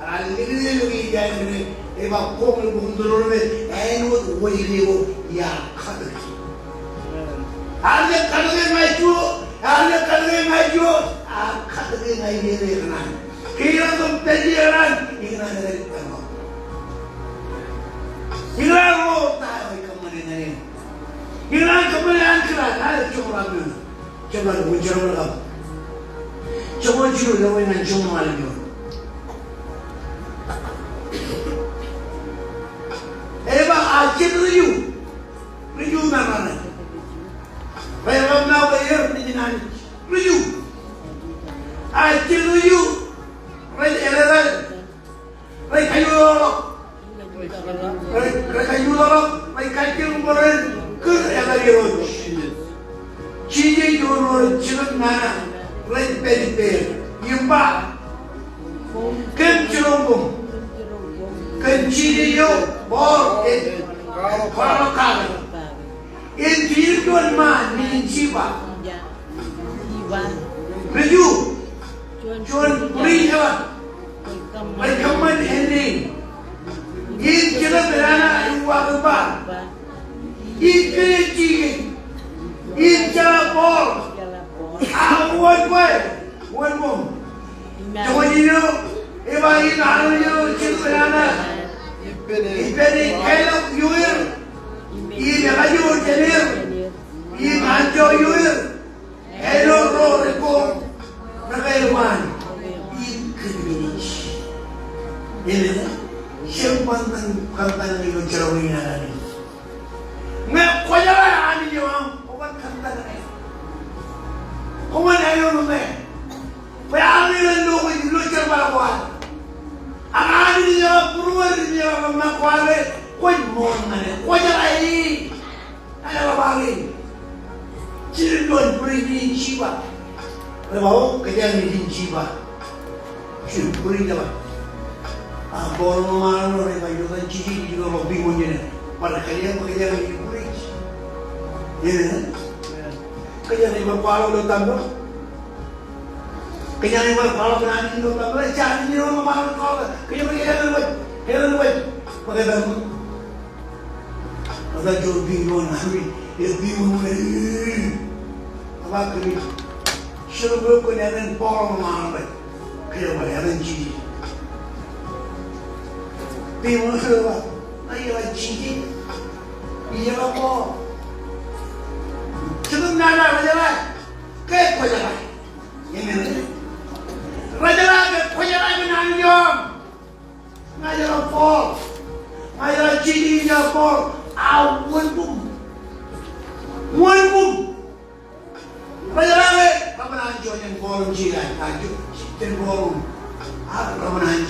Ak likūt Elija in, ej ba koṃ ilo bok in Tuloraṃ, āinwōt wōjke ko iar katōke. Ear jab katōke ña ilo, ear jab katōke ña ilo, ear katōke ña ilo ikōṇaan. Ke iar jab pād ie ikōṇaan, ikōṇaan ej pād ṃōk. Ikōṇaan ro ta eo ej kōṃṃane ñan e. Ikōṇaan kōṃṃane an kōrā, ña ij joñoul ruatimjuon. Jerbal, wōn jerbal kab. Joñoul jilu, ḷọk ñan joñoul ḷalem eo. Ej ba, a jet ri ju. Ri ju ṇa ṇa ṇe. Rej ḷōmṇak bwe er Nejin Anij. Ri ju. A jet ri ju. Rej etetal. Rej kajuḷọk. Rej, rej kajuḷọk, rej kajjioñ bwe ren kūr etal Irooj. Jisōs, juon ro rej jilkinḷọk nana, rej pād ippāer. Im ba, kōm jiroñ koṃ. Kōn Jisōs eo Paul ej kwaḷọk kake. Im Jisōs juon ṃaan, nejin Jiba. Ri ju, juon pris eḷap, rej kōṃṃan ennaan. Im Jisōs ej nana im uwaak im ba, ikōṇaan Jisōs, im jeḷā Paul, ak wōn kwe, wōn koṃ. Joñoul jilu, ej ba im armej ro rej jilkinḷọk nana, ippān kaelọk ioer, im ekajoor jān er, im anjọ ioer, āinwōt ro rej koṃ, rekāāl ṃaan, im kōdmānij. Amen. Jen kōṇaan, kōṇaan ilo jerbal in an Anij. Ñe kwōjeḷā Anij eo aṃ, kwōban kōṇaan. Kwōban āinwōt ṃōk. Bwe armej ren lo kōj ilo jerbal ko ad. Ak Anij eo ear būruod im ear ḷōmṇak ko ad, kwōj ṃool ñan e. Kwōjeḷā e. Eḷap aō in. Jilin juon pris nejin Jiba. Rej ba, o, kōjeañ nejin Jiba. Jilin pris eo. A, bōro ṃaanḷọk rej ba, ilo etan Jisōs, ilo ḷọk biñ wōn jeṇe. Bar kōjeañ, kōjeañ nejin pris. Amen. Kōjeañ ej bar kwaḷọk ilo tempel. Kōjeañ ej bar kwaḷọk kōn Anij ilo tempel. Ejja Anij eo ṃaanḷọk kwaḷọk. Kōjeañ, kōjeañ ej bar, kōjeañ ej bar. Ṃōk etan Ata juon biñ eo an Anij, ej biñ eo an Anij. Ej ba kōmij, jen bōk kōn etan Paul eo ṃaan ḷọk. Kōjeañ bar etan Jisōs. Biñ eo an ej ba, ña ijeḷā Jisōs. Ijeḷā Paul. Jilin nana rejeḷā ke kwōjeḷā. Amen. Rejeḷā ke kwōjeḷā kōn Anij eo aṃ. Ña ijeḷā Paul. Ña ijeḷā Jisōs, ijeḷā Paul. A wōn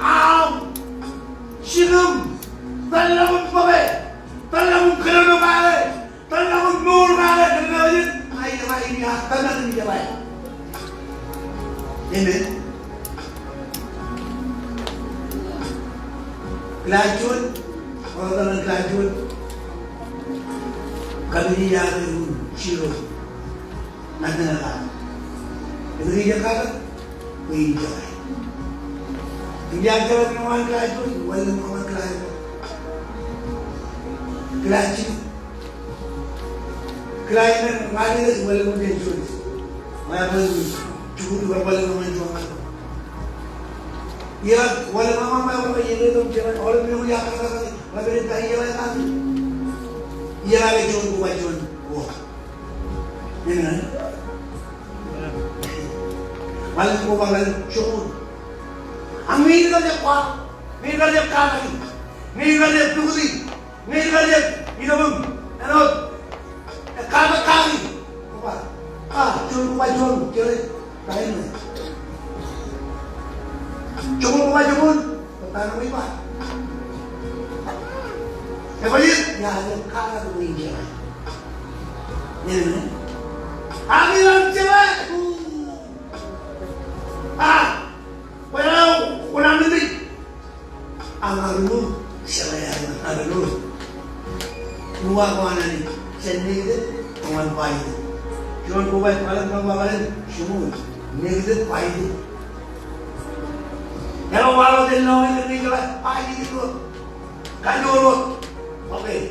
aṃ, jikūṃ, tōl ḷọk im bōke, tōl ḷọk im kōnono kake, tōl ḷọk im mour kake, kōnono ijin, ij ba, ij ba, tōl ḷọk im bōke. Amen. Kilaaj juon, ḷọk tōl ḷọk kilaaj juon. Kōmij iar ri-un jiroñ. Ñan tōl ḷọk. Etke ij kar? Bwe in jeḷā. Im iar jeḷā ñan kilaaj juon, wanlōñ ñan kilaaj juon. Kilaaj jilu. Kilaaj men, ñan ḷọk, wanlōñ ñan juon. Ñan ḷọk, juon, wanlōñ ñan juon. Iar wanlōñ ñan, ñan ḷọk, iar wanlōñ ñan juon. Aolep men eo iar kar, kar, kar, kar, kar, kar, kar, kar. Iar kar juon, koba juon, ko. Amen. Ḷalem koba, ḷalem joñoul. Ak ñe ij kar jab kwaḷọk, ñe ij kar jab katak, ñe ij kar jab tukūti, ñe ij kar jab itok im āinwōt katak kaki. Koba, a, joñoul koba joñoul, jeḷā, ta āinwōt. Joñoul koba joñoul, ta āinwōt ej ba. Ekwōj, iar katak bwe in jeḷā. Amen. Ak iar jeḷā. A, bwe eo, kwōnaaj men in. Aṃ armej, jeḷā aṃ armej. Ṃokta ko an Anij, jān negative, ñan positive. Juon koba, ḷalem koba ḷalem, juon, negative, positive. Eo waḷọk jān lọñiin, ej jeḷā, positive wōt. Kajoor wōt. Okay.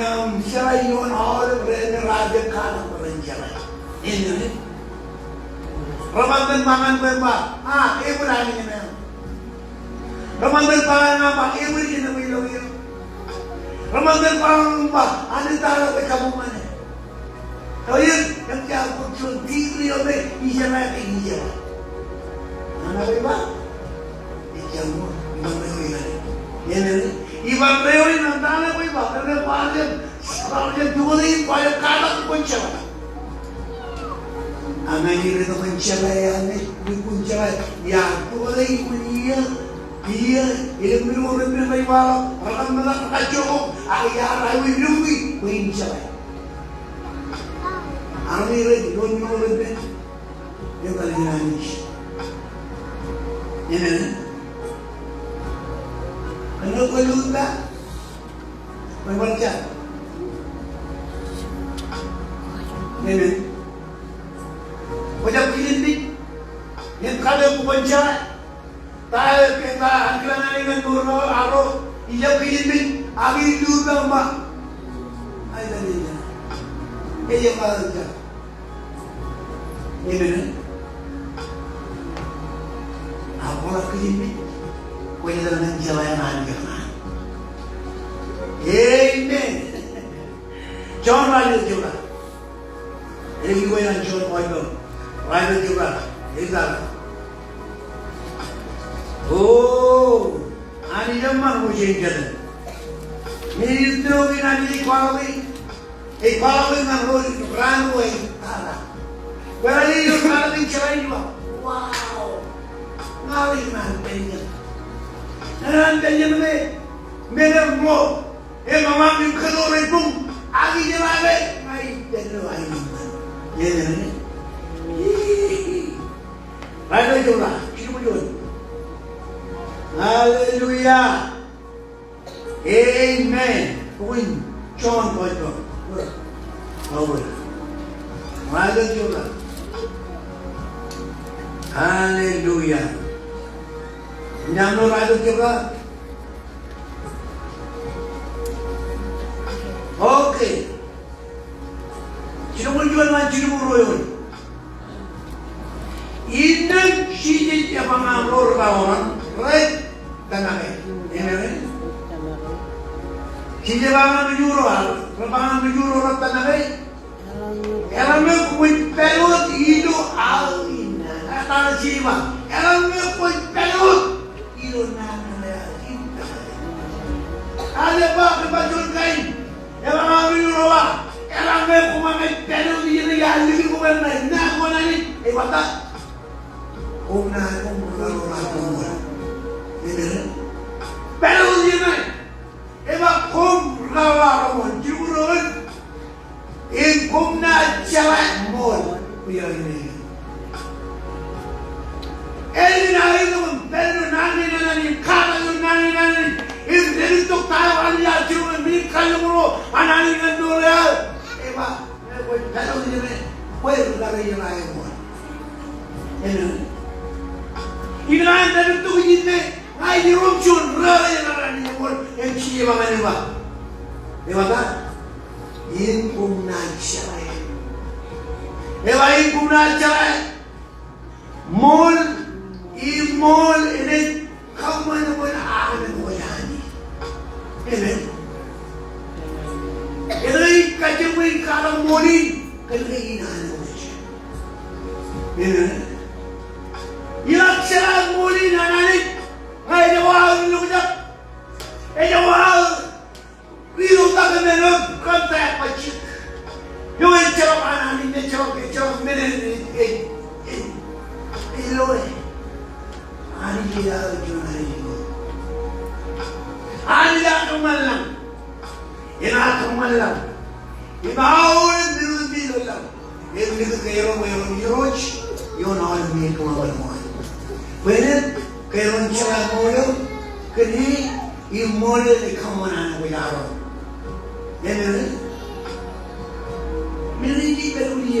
ñan jeḷā ioon aolep ro me rej jab katak bwe ren jeḷā. Amen. Ri-ṃantin ba ñan bwe ba, a, ebar aikuj ñan. Ri-ṃantin ba ñan ba, ebar ñan bwe ilo eo. Ri-ṃantin ba ñan ba, Anij ear tōmak bwe kabuñ ñan e. Eo, eo, eṃōj aō bōk juon degree eo me ij jeḷā ke ij jeḷā. Ñan bwe ba, ejjab ṃool, iban eo eo. Amen. Iban eo eo ñan ta ṇe bwe ba, eo eo ba, eo eo, eo eo, eo eo, eo eo, katak bwe kwōn jeḷā. Ak ñe ij itok bwe kwōn jeḷā, ñe ij itok bwe kwōn jeḷā, iar itok bwe kwōn iiō, iiō, ilo men ko reppen rej waḷọk, rekar metak rekajjioñ, ak iar aikuj itok bwe kwōn jeḷā. Ak ñe rej itok bwe kwōn reppen, eo ej kalōk ñan Anij. Amen. Kōn ke kwō lukkuun ba, Kwōn bar jeḷā. Amen. Kwō jab kijenpej. Ñe kwō katak bwe kwōn jeḷā. Ta eo ke ta eo an kōṇaan ñan mour eo arro. Ij jab kijenpej. Ak ij lukkuun ba. Amen. Ej ba jeḷā. Amen. Ak kwō ḷak kijenpej, kwōj jeḷā ñan jeḷā eo an kōṇaan. Amen. Jon ralitōk jebta. Eñin ko an Jon eo, ralitōk jebta. Eñin ta. O, Anij eṃṃan eo jen jeḷā. Ñe ij itok in Anij ej kwaḷọk e. Ej kwaḷọk e ñan ro raan eo ej tata. Kwōj jeḷā ilo tata in jeḷā eo. Wow. Ña ij kōṇaan pād iien. Kōṇaan pād iien me, men eo ṃool. Eṃṃan im kōto rej buñ. Ak ij jeḷā ke ña ij pād ilo aenōṃṃan. Amen. Ralitōk jebta. Jilu ṃōk juon. Hallelujah. Amen. Bok in Jon eo ej ba. Amen. Hallelujah. Hallelujah. Ñan ro ralitōk jebta. Okay. Jilñoul juon ñan jilñoul ruo eoon. Innām Jisōs ebaña ro rej ba oran rej tōmak e. Amen. Jisōs ebaña ro rej ba oran rej tōmak e. Eḷaññe kwōj pād wōt ilo aō innaan. Eḷaññe kwōj pād wōt ilo naan ṇe aō innaan. Eḷaññe ba, ba juon kain. Eḷaññe ro ba, eḷaññe koṃ maroñ pād wōt iien eo iar likūt koṃ, eḷaññe naan ko an Anij, ej ba ta? Koṃ naaj, koṃ naaj ro ro ro. Amen. Pād wōt iien ṇe. Ej ba koṃ ro ro ro. Im koṃ naaj jeḷā ṃool. Āinwōt aō itok im pād ilo naan kein an Anij, katak ilo naan kein an Anij, im dāpij tok ta eo Anij ear jiroñ, im kajoor ro an Anij ñan mour eo aō. Ej ba, ñe kwōj pād wōt iien ṇe, kwōj ri kar jeḷā ṃool. Amen. Im ña ij dāpij tok iien ṇe, ña ij jiroñ juon ri kar jeḷā ṃool, im Jisōs ej ba ñan e ba. Ej ba ta? Im koṃ naaj jeḷā. Ej ba im koṃ naaj jeḷā ṃool, im ṃool enaaj kōṃṃan bwe en aō men ko jāni. Amen. Enaaj kajjioñ bwe in katak ṃool in, kōnke in aō men ko jāni. Amen. Inaaj jeḷā ṃool in an Anij, ña ij ba aō ri lukkuun, ij ba aō ri lukkuun, kōn men eo, kōn ta eo ej ba jek. Eo ejjeḷọk an Anij, ejjeḷọk, ejjeḷọk men eo, ej, ej, ej loe. Anij ej aō juon Anij eo. Anij ear kōṃṃan lañ. Enaaj kōṃṃan lañ. Im aolep men eo ilo lañ. Ej likūt kōj ro, ro Irooj, ioon aolep men ko ṃōṃan. Bwe en kōj ro jeḷā ṃool eo, kōn e, im ṃool eo ej kōṃṃan an kwōj aroñ. Amen. Men eo ij pād wōt ie.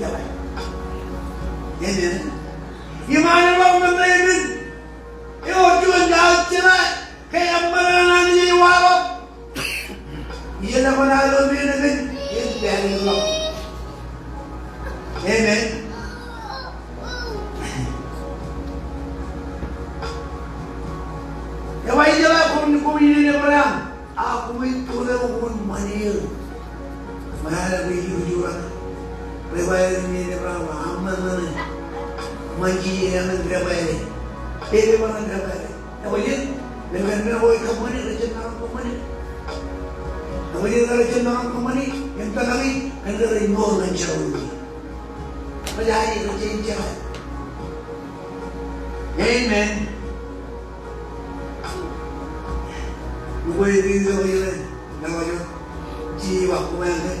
jeḷā. Amen. Iṃaan eḷap ñan ṇe eṃṃan. Ewōr juon jaat jeḷā ke eṃṃan an Anij ej waḷọk. Ijeḷā kwōnaaj lo men eṃṃan, en pād eḷap. Amen. Ewōr jeḷā koṃ, koṃ in Ebream. A koṃij tōl eok wōt ṃanit. Ṃae ḷe bwe ij jurak. Rebwāāl in Ebream, aṃ ṃan ṇe. Ṃan Jisōs eṃṃan rebwāāl. Ej ṃan rebwāāl. Ewōr jet, men kaṇ men ko ej kōṃṃane, rej jab maroñ kōṃṃane. Ewōr jet rej jab maroñ kōṃṃane, im tōl ñe, kōn ke rej mour ñan Jisōs. Rej aikuj rej jab. Amen. Ukwe ej ilo ilo ilo ilo. Jisōs ej ba koṃ āinwōt.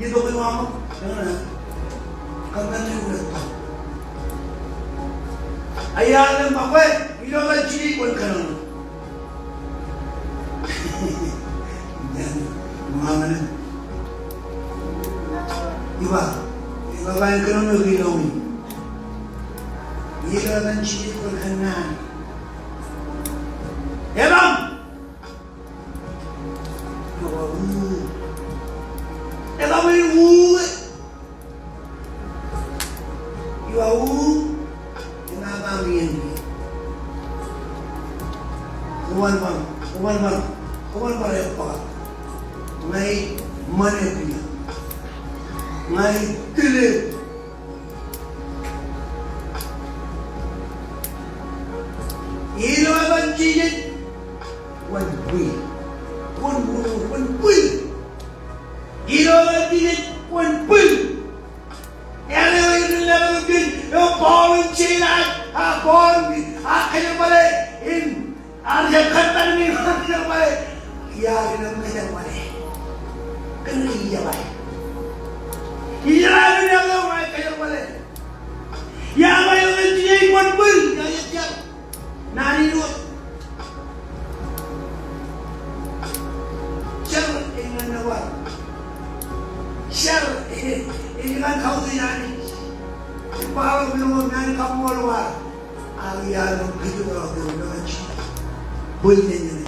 Itok ilo aṃ, eñṇe, kōn an eo ej tok. Ak iar lōñ ṃakwe, ilo etan jidik kwōn kōnono. Iba, iba ba en kōnono ilo aṃ. Ilo etan jidik kwōn kōnono. Etan! Iba wu. Etan ej wu. Iba wu. Etan ej wu. Kwōban bar, kwōban bar, kwōban bar ebbōk. Ña ij ṃan eok. Ña ij tile. Ilo etan jidik, kwōn bwil. Kwōn bwil, kwōn bwil. Ilo etan jidik, kwōn bwil. Āinwōt eo Paul in Sila, a Paul, a kōjerbale in Ak ij kōttar ñan eok, kōjerbale. Iar ñan eok kōjerbale. Kōn ijjab. Ijjab ñan eok kōjerbale. Iar ba eok kōn ijjab, kwōn bwil. Iar ijjab. Naan in wōt. Jar ej ñan nōbar. Jar ej ñan kautiej Anij. Ej ba eok ñan naan in kaṃṃoolol. Ak iar ñan kōjerbale, ñan bwil ñan ñan.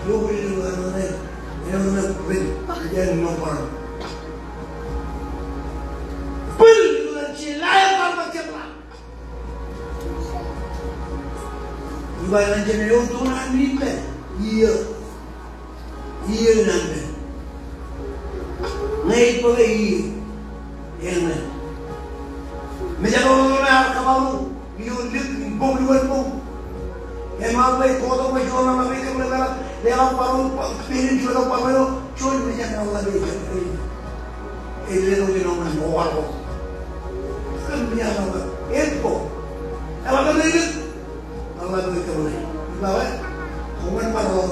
Ilo bwil ñan ñan, ñan bwil ñan nōbar. Bwil ñan Sila eo bar ba jebḷaak. Iba ñan jān eo tok naan in ippān. Iiō. Iiō naan in. Ñe ij bōk iiō. Amen. Mejatoto eo ear kōpooḷ ilo Luk, bok, lukkuun bok. Eṃṃan bwe kotak bwe juon ḷap ej kōpooḷ, leḷọk barāinwōt, pein juon ḷap barāinwōt, juon mejān ḷap ej kōpooḷ. Ej letok ilo ṃōn ṃool ko. Kōn mejān ḷap ej kōpooḷ. Eḷap ej kōpooḷ. Ḷap ej kōpooḷ. Iba bwe, kwōban bar ḷọk.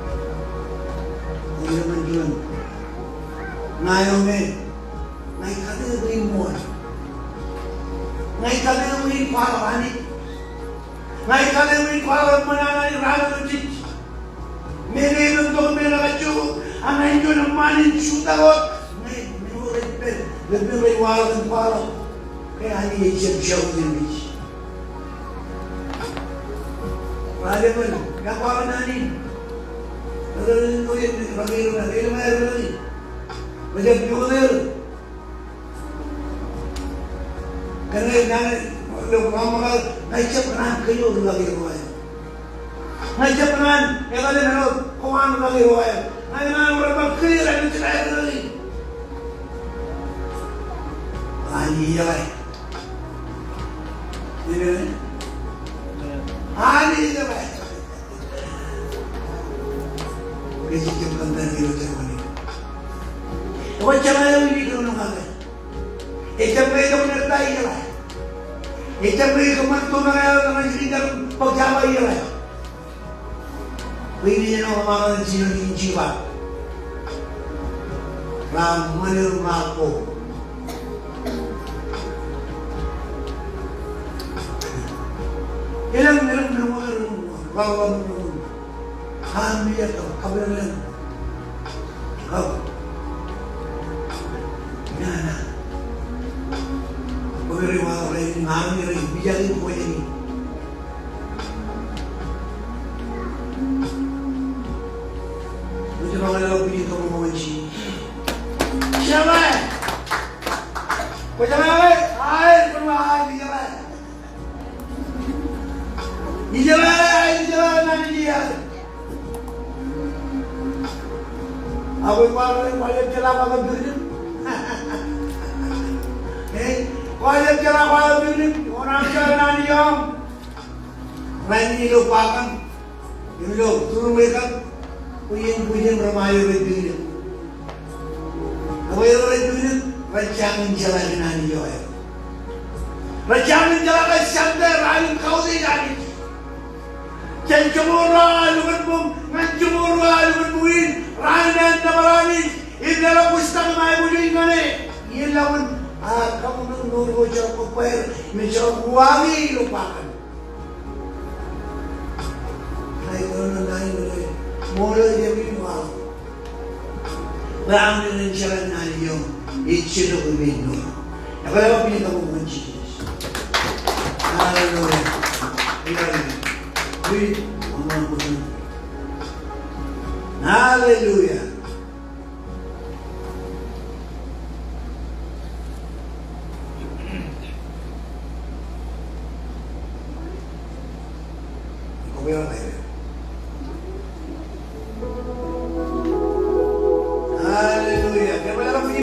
Ilo men juon. Ña eo me. Ña ij kate bwe in ṃool. Ña ij kate bwe in kwaḷọk Anij. Ña ij kate bwe in kwaḷọk eṃṃan an Anij raan eo jej. Meñe eṃṃan tok me ña kajjojo, ak ña in juon eṃṃaan in jutak wōt. Ña ij meñe rej pād, rej pād rej waḷọk im kwaḷọk. Ke Anij ej jab jab ijin ij. Raar eṃṃan, ña kwaḷọk Anij. Rej, rej, rej, rej, rej, rej, rej, rej, rej, rej, rej, rej, rej, rej, rej, rej, Kōn ke ña ilo ṃōkaj, ña ij jab kōṇaan kōjro ri-lake ro aer. Ña ij jab kōṇaan ekale men eo ko an ri-lake ro aer. Ña ij kōṇaan wōr bar kōjro ri-lake ro aer. Anij ej jeḷā. Amen. Anij ej jeḷā. Ke ej jab kōn ta eo ej jab kōn. Ekwe jeḷā eo ij kōnono kake. Ejjab ñe ej kōnono ta eo ej jeḷā. Ejjab ñe ej kōṃṃan tomak eo eḷaññe ej kar bōk jaba eo ej jeḷā. Bwe in ej āinwōt ṃaan in jino in jiba. Raar ṃanit im raar ko. Elōñ, elōñ, elōñ, elōñ, elōñ, elōñ. Amen. Kab, kab, kab. Ña, ña. Bwe rej waḷọk rainin, ña ij rej mijak in bwe in. Bwe jen bar ñan Anij kabbokbok in. Jeḷā. Kwōjeḷā, aer, kwōjeḷā, aer, jeḷā. Ijeḷā, ijeḷā, naan eo ijeḷā. Ak kwōjeḷā, kwōjeḷā, kwōjeḷā, kwōjeḷā, kwōjeḷā, kwōjeḷā, kwōjeḷā, naan eo. Rainin ilo ba kaṇ. Im ilo turun eo kaṇ, bwe en bwijin ro ṃae rej pilinōk. Ak ro rej pilinōk, rej jañin jeḷā kōn Anij eo aer. Rej jañin jeḷā kōn Jemān, raan in kautiej Anij. Jān joñoul ruo aolep ṃōk, ñan joñoul ruo aolep ṃōk in, raan in nōbar Anij, im leḷọk wisdom im aiboojoj ñan e. Iien ḷọk in, a, kabuñ ṇe ro jerbal ko bwe, im jerbal ko uwaak ilo ba kaṇ. Ij kōnono naan in ṃool eo ej jab in waḷọk. Bwe aṃ ren jeḷā naan eo ej jitok im ej ṇo. Ekwe, ekwe, bwijin kabbokbok in Jisōs. Hallelujah. Hallelujah. Hallelujah.